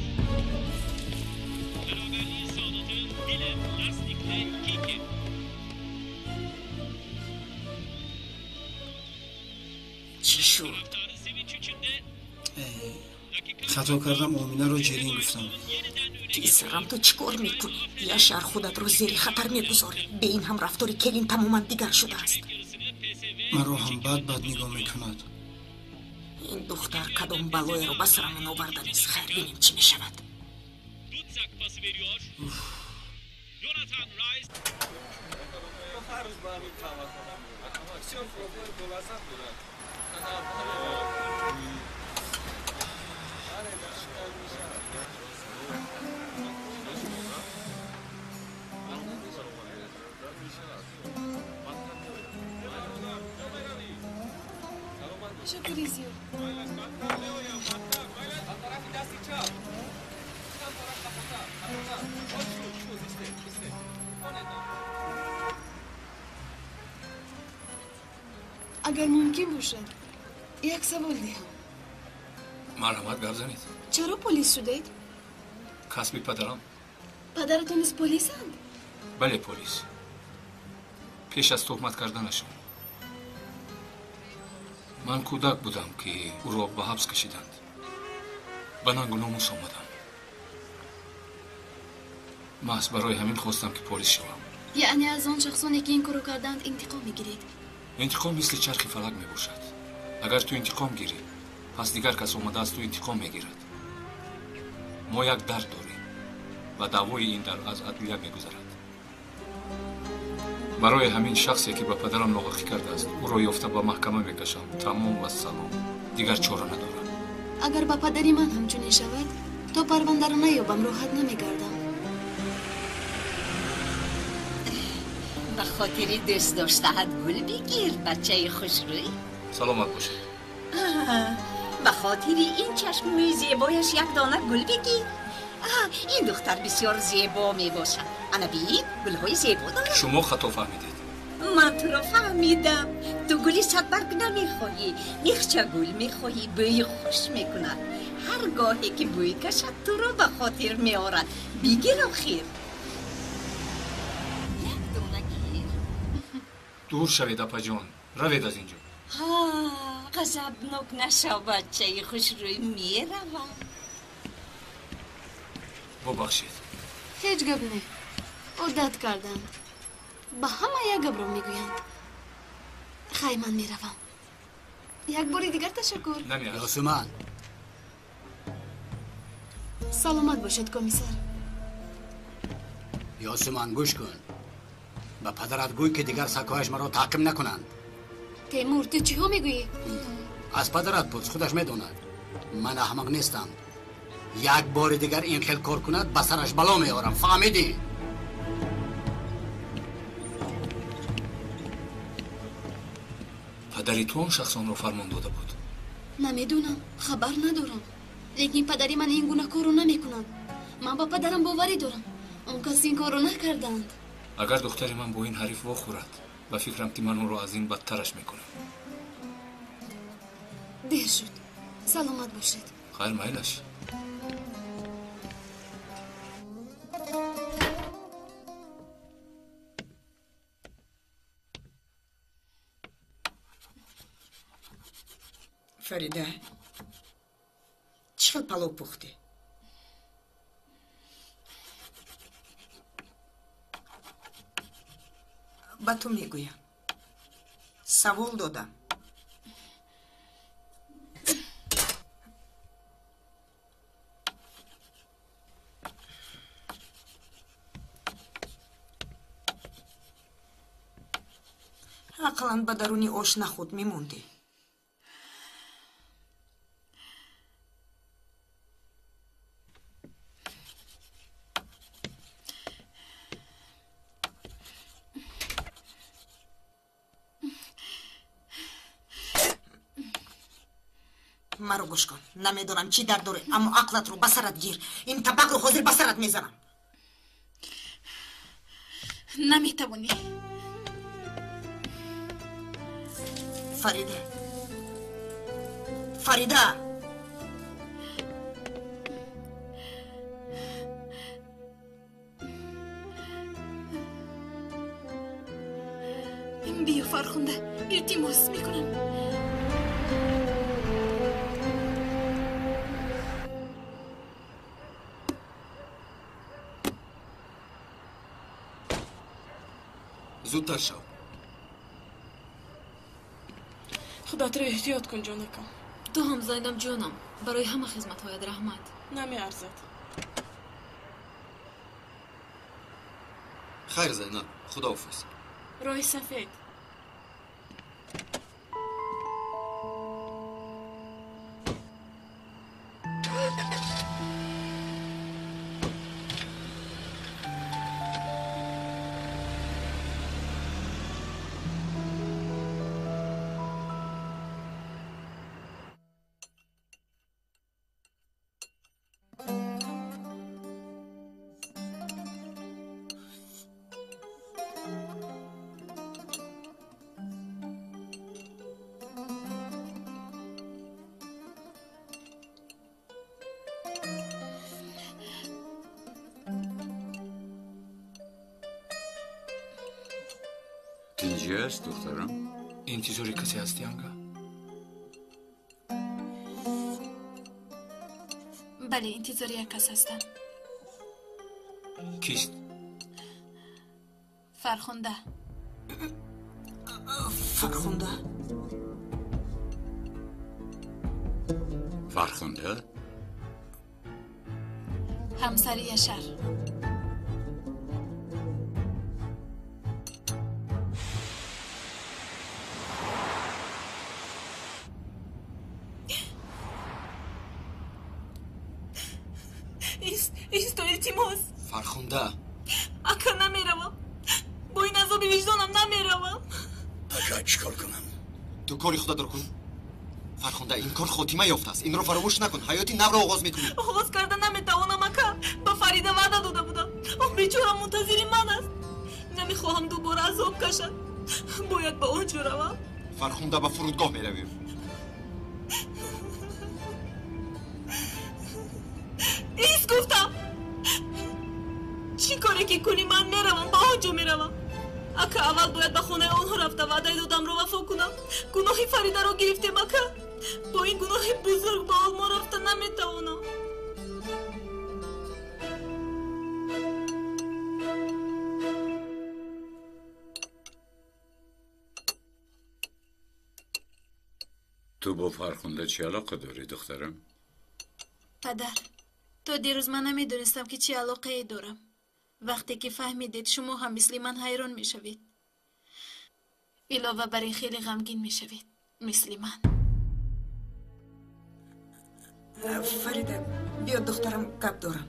Хато кардам, Оминаро ҷерин гуфтам. Писарам, ту чӣ кор мекунӣ? Яшар худатро зери хатар мегузорӣ. Бе ин ҳам рафтори келин тамоман дигар шудааст. Маро ҳам бад бад нигоҳ мекунад. Ин духтар кадом балоеро ба сарамон оварданист. Хайр, бинем чӣ мешавад. Ташаккури зиёд. Агар мумкин бошад, як савол диҳам. Марҳамат, гап занед. Чаро полис шудед? Касби падарам. Падаратон низ полисанд? Бале, полис. Пеш аз туҳмат карданашон. Ман кӯдак будам, ки ӯро ба ҳабс кашиданд. Ба нангу номус омадам. Маҳз барои ҳамин хостам, ки полис шавам. Яъне аз он шахсоне, ки ин корро карданд, интиқом мегиред? Интиқом мисли чархи фалак мебошад. Агар ту интиқом гирӣ, пас дигар кас омада аз ту интиқом мегирад. Мо як дард дорем ва даъвои ин дард аз адлия мегузарад. Барои ҳамин шахсе, ки ба падарам ноҳақӣ кардааст, ӯро ёфта ба маҳкама мекашам. Тамом ва салом. Дигар чора надорам. Агар ба падари ман ҳамчунин шавад, то парвандаро наёбам, роҳат намегардам. Ба хотири дӯст доштаат гул бигир, бачаи хушрӯй. Саломат бошед. Ба хотири ин чашмӯи зебояш як дона гул бигир. Ин духтар бисёр зебо мебошад. Ана бин, гулҳои зебо дорад. Шумо хато фаҳмидед. Ман туро фаҳмидам. Ту гули садбарг намехоҳӣ, михча гул мехоҳӣ. Бӯи хуш мекунад. Ҳар гоҳе ки бӯй кашад, туро ба хотир меорад. Бигир охир. Як дона гир. Дур шавед, апаҷон, равед аз ин ҷо. Ғазабнок нашав, бачаи хушрӯй, меравам. Бубахшед. Ҳеҷ гап не. Одат кардам. Ба ҳама як гапро мегӯянд. Хай, ман меравам. Як бори дигар ташаккур. Ёсуман. Саломат бошед, комиссар. Ёсуман, гӯш кун. Ба падарат гӯй, ки дигар сагҳояш маро таъқиб накунанд. Темур, ту чиҳо мегӯӣ? Аз падарат пурс, худаш медонад. Ман аҳмақ нестам. Як бори дигар ин хел кор кунад, ба сараш бало меорам. Фаҳмидӣ? Падари ту он шахсонро фармон дода буд? Намедонам, хабар надорам. Лекин падари ман ин гуна корро намекунанд. Ман ба падарам боварӣ дорам. Он кас ин корро накарданд. Агар духтари ман бо ин ҳариф вохӯрад, ба фикрам, ки ман ӯро аз ин бадтараш мекунам. Дер шуд. Саломат бошед. Хайр, майлаш. Фарида, чӣ хел палов пухтӣ? Ба ту мегӯям. Савол додам. Ақаллан ба даруни ош нахуд мемондӣ. Маро гӯш кун. Намедонам чӣ дард дорӣ, аммо ақлатро ба сарат гир. Ин табақро ҳозир ба сарат мезанам. Наметавонӣ. Фарида, Фарида, Биё, Фархунда, илтимос мекунам. Зудтар шав. Худатро эҳтиёт кун, ҷонакам. Ту ҳам, Зайнаб ҷонам, барои ҳама хизматҳоят раҳмат. Намеарзад. Хайр, Зайнаб, худоҳофиз. Роҳи сафед. Тинҷӣ аст, духтарам? Интизори касе ҳастӣ, анга? Бале, интизори як кас ҳастам. Кист? Фархунда. Фархунда. Фархунда? Ҳамсари Яшар. Исто, илтимос. Фархунда. Ака, намеравам. Бо ин азоби виҷдонам намеравам. Ака, чӣ кор кунам? Ту кори худатро кун. Фархунда, ин кор хотима ёфтааст. Инро фаромӯш накун. Ҳаёти навро оғоз мекунӣ. Оғоз карда наметавонам, ака. Ба Фарида ваъда дода будам. Он бечора мунтазири ман аст. Намехоҳам дубора азоб кашад. Бояд ба он ҷо равам. Фархунда, ба фурудгоҳ меравем. Ист, гуфтам. Чӣ коре ки кунӣ, ман меравам, ба он ҷо меравам. Ака, аввал бояд ба хонаи онҳо рафта ваъдаи додамро вафо кунам. Гуноҳи Фаридаро гирифтем, ака. Бо ин гуноҳи бузург ба Олмон рафта наметавонам. Ту бо Фархунда чӣ алоқа дорӣ, духтарам? Падар, то дирӯз ман намедонистам, ки чӣ алоқае дорам. Вақте ки фаҳмидед, шумо ҳам мисли ман ҳайрон мешавед. Илова бар ин, хеле ғамгин мешавед, мисли ман. Фарида, биё, духтарам, гап дорам.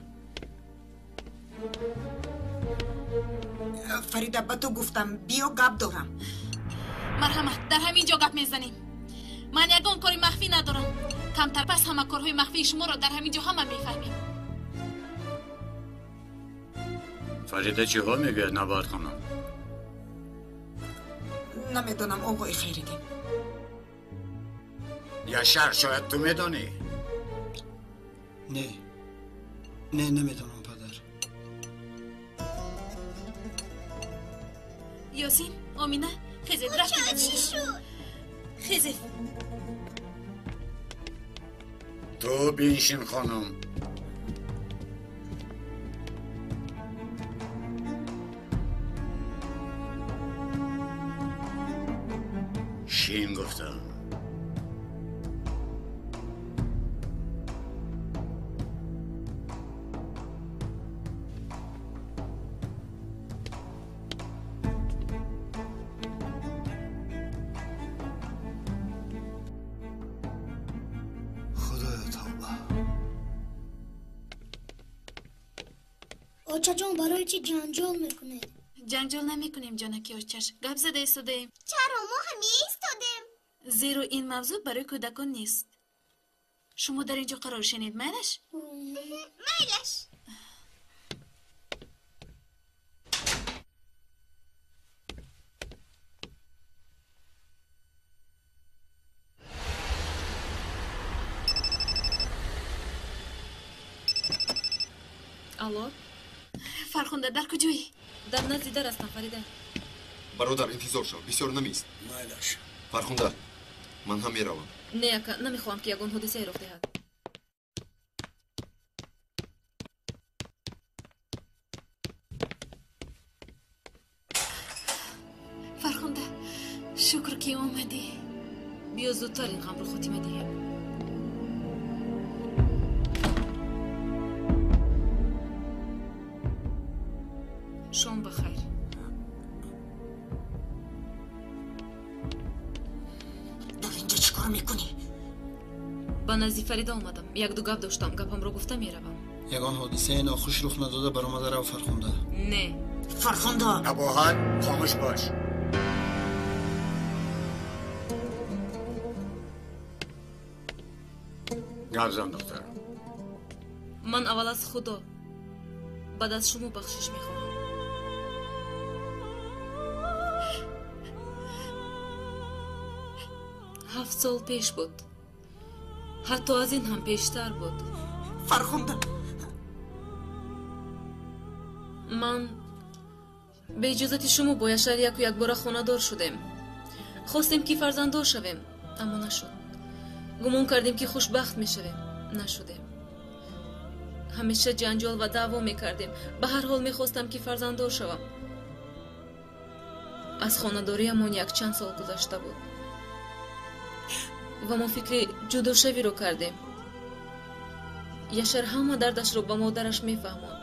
Фарида, ба ту гуфтам, биё, гап дорам. Марҳамат, дар ҳамин ҷо гап мезанем. Ман ягон кори махфӣ надорам. Камтар пас ҳама корҳои махфии шуморо дар ҳамин ҷо ҳама мефаҳмем. Фарида чиҳо мегӯяд, Набоҳат хонум? Намедонам, оғои Хайриддин. Яшар, шояд ту медонӣ? Не, не, намедонам, падар. Ёсин, Омина, хезед, рафтем. Чӣ шуд? Хезед. Ту биншин, хонум. Шин, гуфтам. Худоё, тавба. Очаҷон, барои чӣ ҷанҷол мекунед? Ҷанҷол намекунем, ҷонаки очаш. Гап зада истодаем. Чаро мо ҳам меистодем? Зеро ин мавзӯъ барои кӯдакон нест. Шумо дар ин ҷо қарор шунед, майлаш? Майлаш. Алло? Фархунда, дар куҷоӣ? Дар назди дар ҳастам, Фарида. Бародар, интизор шав, бисёр намеист. Майлаш. Фархунда, ман ҳам меравам. Не, ака, намехоҳам, ки ягон ҳодисае рух диҳад. Шукр ки омадӣ. Биё зудтар ин ғамро хотима диҳем. Шом ба хайр. Дар инҷо чӣ кор мекунӣ? Ба назди Фарида омадам. Як-ду гап доштам, гапамро гуфта меравам. Ягон ҳодисаи нохуш рух надода баромада рав, Фархунда. Не. Фархунда! Набоҳат, хомӯш бош. Гап зан, духтарам. Ман аввал аз Худо, баъд аз шумо бахшиш мехоҳам. 7 сол пеш буд. Ҳатто аз ин ҳам пештар буд. Фархунда! Ман бе иҷозати шумо бо Яшар яку якбора хонадор шудем. Хостем ки фарзанддор шавем, аммо нашуд. Гумон кардем ки хушбахт мешавем, нашудем. Ҳамеша ҷанҷол ва даъво мекардем. Ба ҳар ҳол мехостам ки фарзанддор шавам. Аз хонадориамон якчанд сол гузашта буд ва мо фикри ҷудошавиро кардем. Яшар ҳама дардашро ба модараш мефаҳмонд.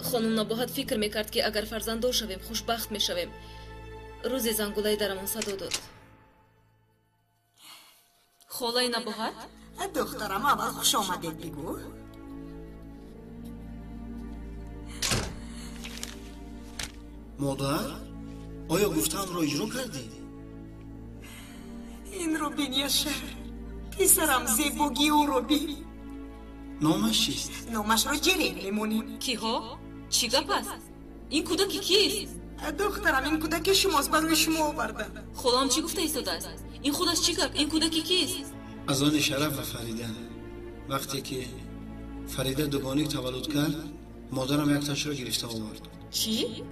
Хонум Набоҳат фикр мекард, ки агар фарзанддор шавем, хушбахт мешавем. Рӯзе зангулаи дарамон садо дод. Холаи Набоҳат? Духтарам, аввал хуш омадед бигӯ. Модар, оё гуфтаамро иҷро кардӣ? Инро бин, Яшар. Писарам, зебогии ӯро бин. Номаш чист? Номашро Ҷерен мемонем. Киҳо? Чӣ гап аст? Ин кӯдаки кист? Духтарам, ин кӯдаки шумост, барои шумо овардам. Холаам чӣ гуфта истодааст? Ин худаш чӣ гап? Ин кӯдаки кист? Аз они Шараф ва Фарида. Вақте ки Фарида дугоник таваллуд кард, модарам якташро гирифта овард. Чӣ?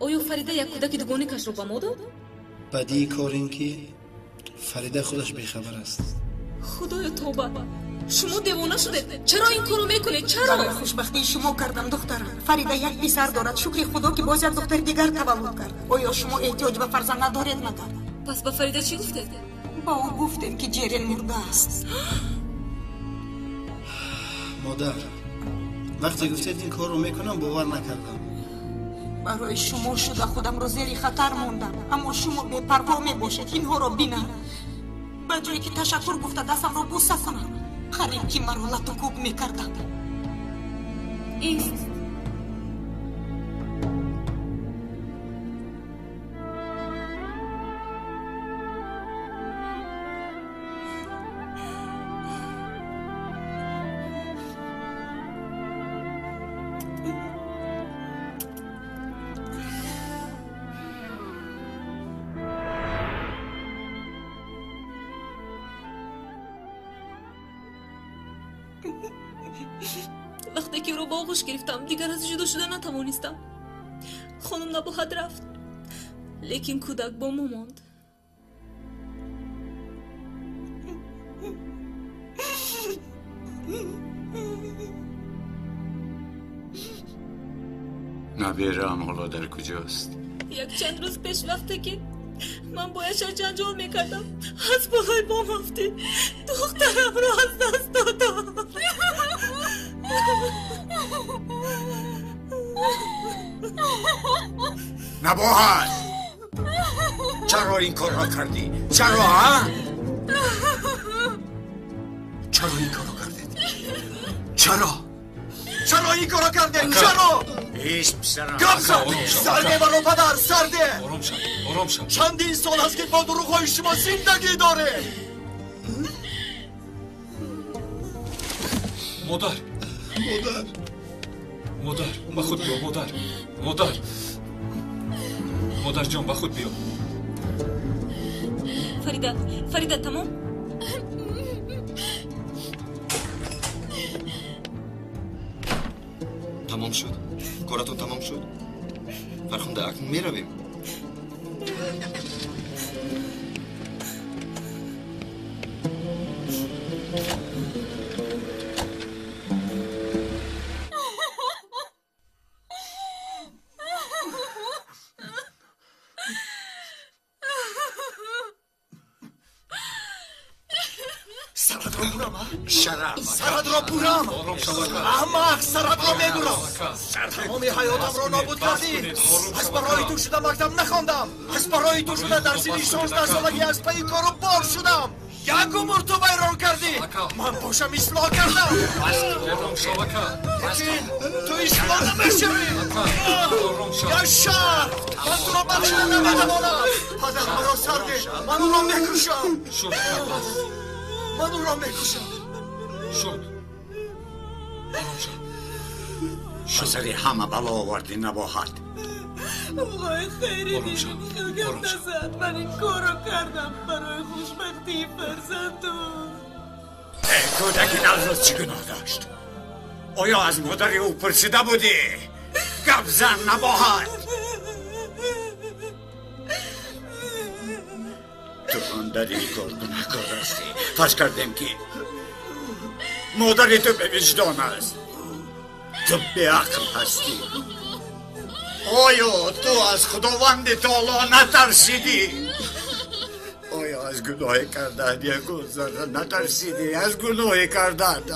Оё Фарида як кӯдаки дугоникашро ба мо дод? Бадии кор ин ки Фарида худаш бехабар аст. Худоё, тавба! Шумо девона шудед! Чаро ин корро мекунед? Чаро? Барои хушбахтии шумо кардам, духтарам. Фарида як писар дорад. Шукри Худо, ки боз як духтари дигар таваллуд кард. Оё шумо эҳтиёҷ ба фарзанд надоред магар? Пас ба Фарида чӣ гуфтед? Ба ӯ гуфтем, ки Ҷерен мурдааст. Модар, вақте гуфтед ин корро мекунам, бовар накардам. Барои шумо шуда худамро зери хатар мондам, аммо шумо бепарво мебошед. Инҳоро бинам. Ба ҷое ки ташаккур гуфта дастамро буса кунам, қариб ки маро лату кӯб мекарданд. Ист. Вақте ки ӯро ба оғӯш гирифтам, дигар аз ҷудо шуда натавонистам. Хонум Набоҳат рафт, лекин кӯдак бо мо монд. Набираам ҳоло дар куҷост? Якчанд рӯз пеш, вақте ки ман бо Яшар ҷанҷол мекардам, аз болои бом афтид. Духтарамро аз даст додам. Набоҳат, чаро ин корро кардӣ? Чаро, а? Чаро ин корро кардед? Чаро? Чаро ин корро кардед? Чаро? Ист, писарам. Гап зан! Сарде маро, падар, сарде! Ором шав, ором шав. Чандин сол аст, ки бо дурӯғҳои шумо зиндагӣ дорем. Модар! Модар! Модар, ба худ биё, модар! Модар! Модарҷон, ба худ биё. Фарида, Фарида, тамом? Тамом шуд? Коратон тамом шуд? Фархунда, акнун меравем. Саратро бурам, а? Шараф. Саратро бурам. Аҳмақ, саратро мебурам. Тамоми ҳаётамро нобуд кардӣ. Аз барои ту шуда мактаб нахондам. Аз барои ту шуда дар синни 16 солагӣ аз пайи кору бор шудам. Як умр ту вайрон кардӣ. Ман бошам ислоҳ кардам. Лекин ту ислоҳ намешавӣ. Яшар, ман туро бахшида наметавонам. Падар маро сар деҳ, ман ӯро мекушам. Ман ӯро мекушам. Шуд. Ба сари ҳама бало овардӣ, Набоҳат. Оғои Хайриддин, хел гап назад. Ман ин корро кардам барои хушбахтии фарзандам. Кӯдаки навзод чӣ гуноҳ дошт? Оё аз модари ӯ пурсида будӣ? Гап зан, Набоҳат. Ту ҳам дар ин кор гунаҳкор ҳастӣ. Фарз кардем ки модари ту бевиҷдон аст. Ту беақл ҳастӣ. Оё ту аз Худованди таоло натарсидӣ? Оё аз гуноҳе кардаат ягон зарра натарсидӣ? Аз гуноҳе кардаат?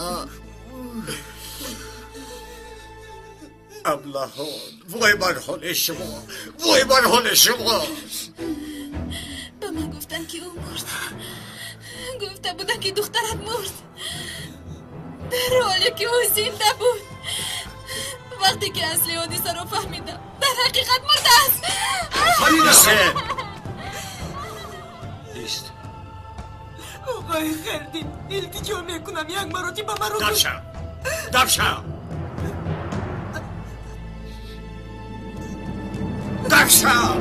Аблаҳон, вой бар ҳоли шумо, вой бар ҳоли шумо. Ба ман гуфтанд ки ӯ мурд. Гуфта буданд ки духтарат мурд, дар ҳоле ки ӯ зинда буд. Вақте ки асли ҳодисаро фаҳмидам, дар ҳақиқат мурдааст. Ист. Оғои Хайриддин, илтиҷо мекунам, як маротиба маро Дав шав, дав шав, дав шав.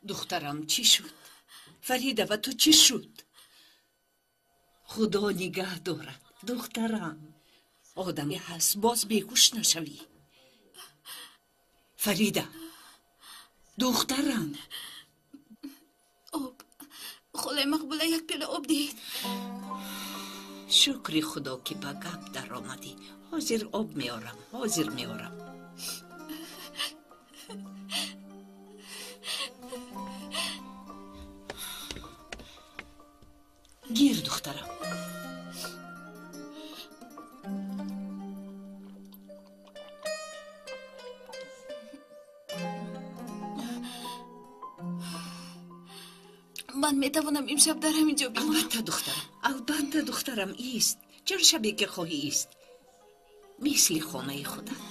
Духтарам чӣ шуд? Фарида, ба ту чӣ шуд? Худо нигаҳ дорад, духтарам. Одаме ҳаст, боз беҳуш нашавӣ. Фарида, духтарам. Об, холаи Мақбула, як пиёла об диҳед. Шукри Худо ки ба гап даромадӣ. Ҳозир об меорам, ҳозир меорам. Гир, духтарам. Ман метавонам имшаб дар ҳамин ҷо бимонам? Албатта, духтарам, албатта, духтарам, ист. Чанд шабе ки хоҳӣ ист. Мисли хонаи худат.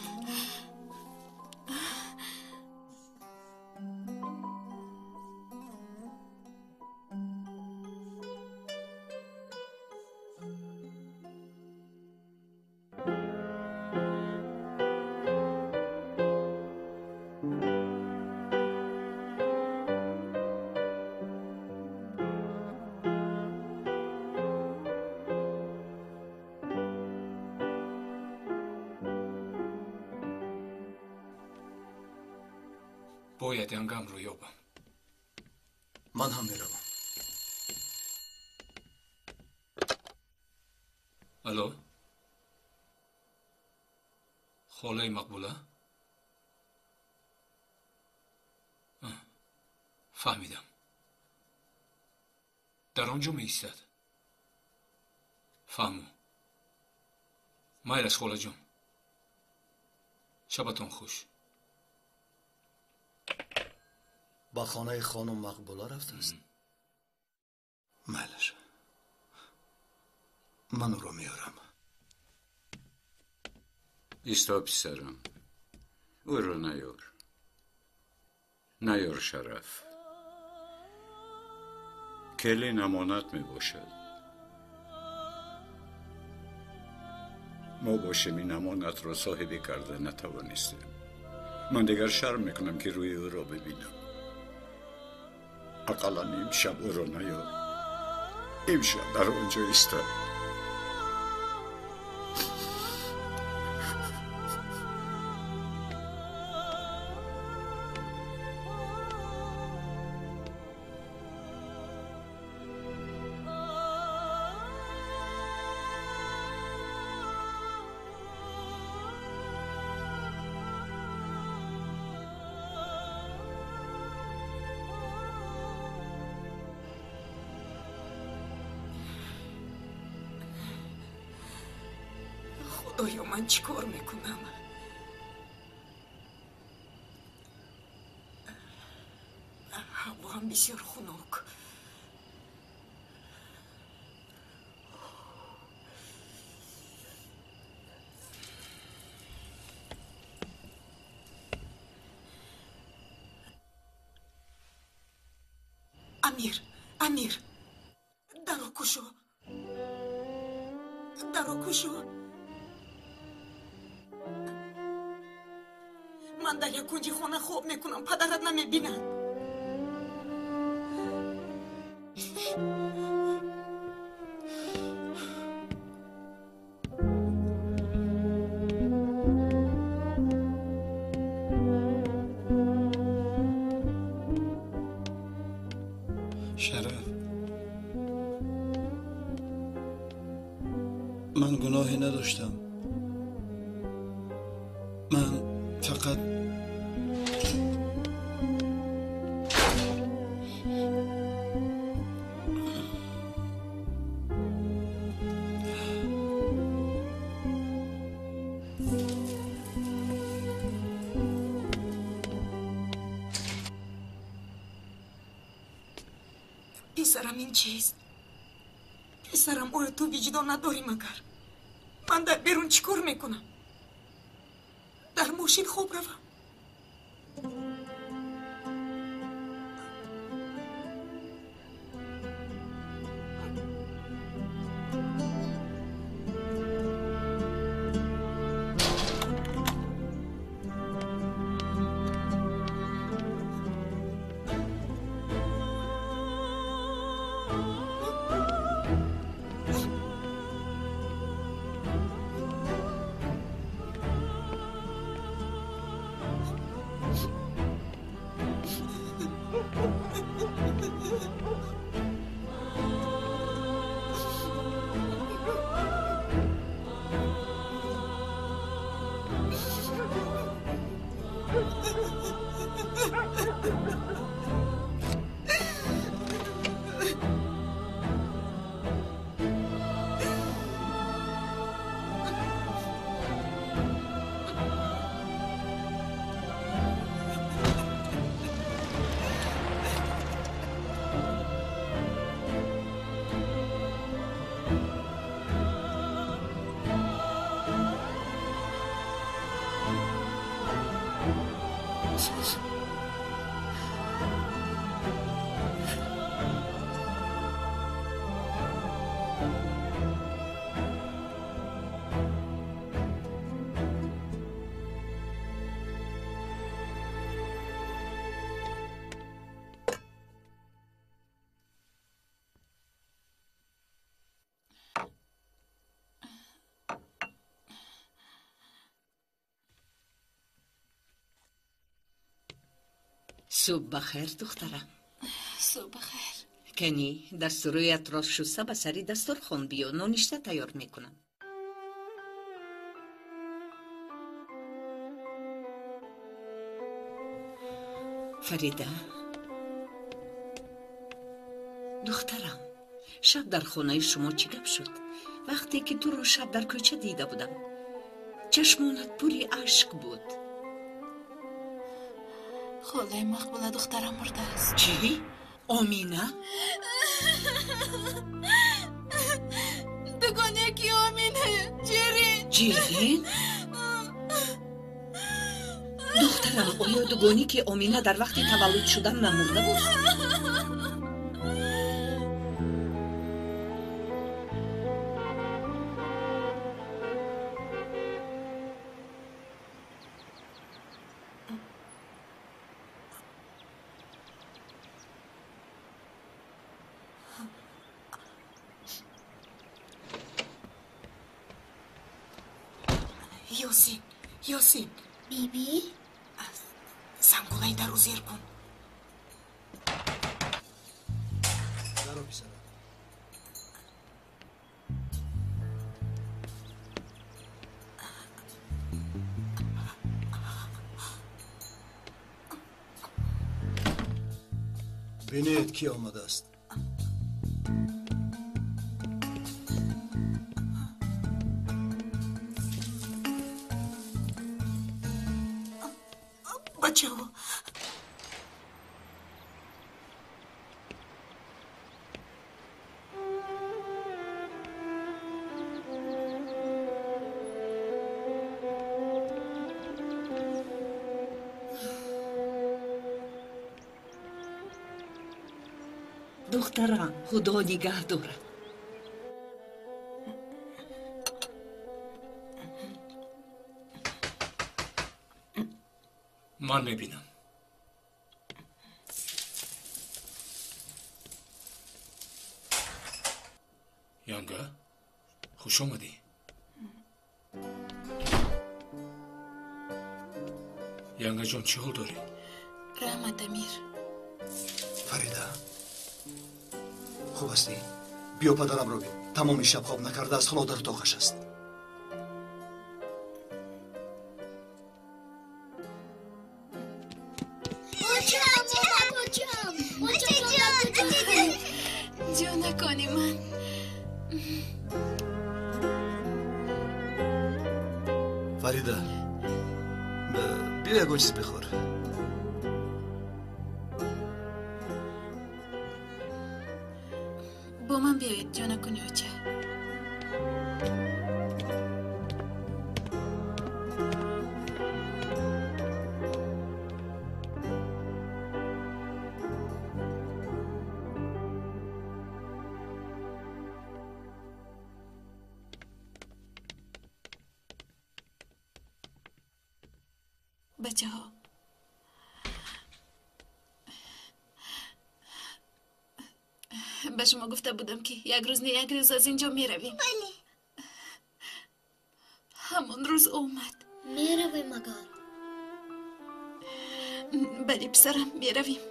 Бояд янгамро ёбам. Ман ҳам меравам. Алло, холаи Мақбула? Фаҳмидам. Дар он ҷо меистад. Фаҳму. Майлаш, холаҷон. Шабатон хуш. Ба хонаи хонум Мақбула рафтааст? Майлаш, ман ӯро меорам. Исто, писарам, ӯро наёр. Наёр, Шараф. Келин амонат мебошад. Мо бошем ин амонатро соҳибӣ карда натавонистем. Ман дигар шарм мекунам, ки рӯи ӯро бибинам. Ақаллан имшаб ӯро наёр. Имшаб дар он ҷо истад. Худоё, ман чӣ кор мекунам? Ҳаво ҳам бисёр хунук. Амир, Амир, даро кушо. Даро кушо. Ман дар як кунҷи хона хоб мекунам, падарат намебинад. Шараф, ман гуноҳе надоштам. Ман фақат Писарам, ин чист? Писарам, оё ту виҷдон надорӣ магар? Ман дар берун чӣ кор мекунам? Дар мошин хоб равам? Субҳ бахайр, духтарам. Субҳ бахайр. Кани, дастурӯятро шуста ба сари дастурхон биё, ноништа тайёр мекунам. Фарида, духтарам, шаб дар хонаи шумо чӣ гап шуд? Вақте ки туро шаб дар кӯча дида будам, чашмонат пури ашк буд. Холаи Мақбула духтарам мурдааст. Чӣ? Омина? Дугонияки Омина, Ҷирин. Ҷирин? Духтарам, оё дугонӣ ки Омина дар вақти таваллуд шудан намурда буд? Ёсин, Ёсин. Биби? Зангулаи дару зер кун. Даро писарам. Бинед, ки омадааст. Бачаҳо, духтарам, худо нигаҳ дорад. Ман мебинам. Янга, хуш омадӣ. Янгаҷон, чӣ ҳол дорӣ? Раҳмат, Амир. Фарида, хуб ҳастӣ? Биё падарамро бин. Тамоми шаб хоб накардааст, ҳоло дар утоқаш аст. Ҷонакони ман. Фарида, биё ягон чиз бихӯр. Бо ман биёед, ҷонакони оча. Бачаҳо, ба шумо гуфта будам, ки як рӯз не як рӯз аз ин ҷо меравем. Бале. Ҳамон рӯз омад. Меравем магар? Бале, писарам, меравем.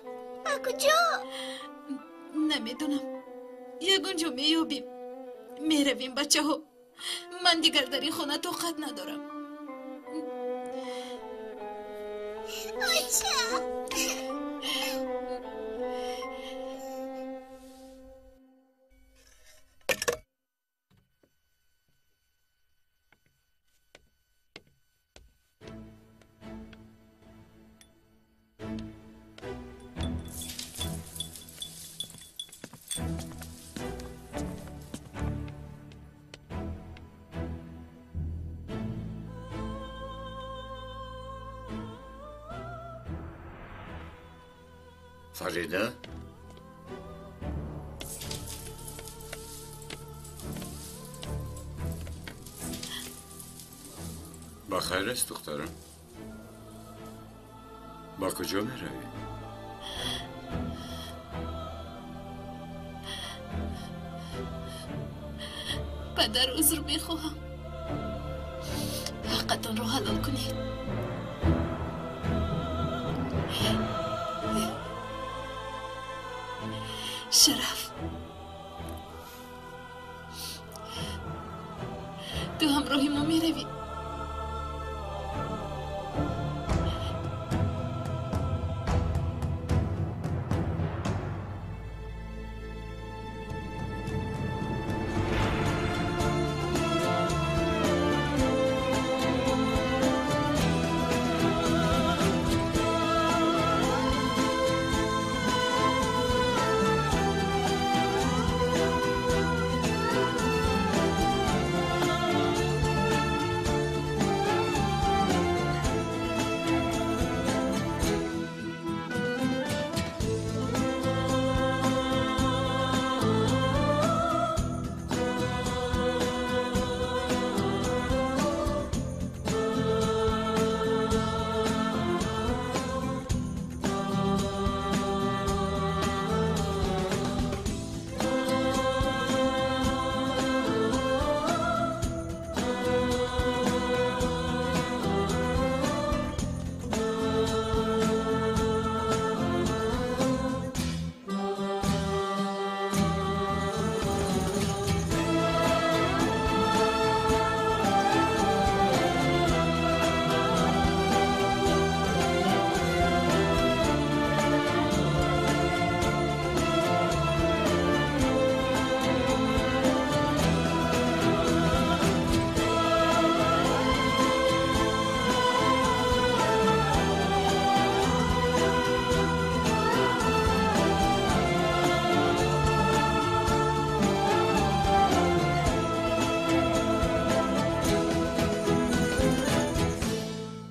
Ба куҷо? Намедонам. Ягон ҷо меёбем. Меравем, бачаҳо. Ман дигар дар ин хона тоқат надорам. Оча! Фарида? Ба хайр аст, духтарам? Ба куҷо меравӣ? Падар, узр мехоҳам. Ҳаққатонро ҳалол кунед. Шараф, ту ҳамроҳи мо меравӣ.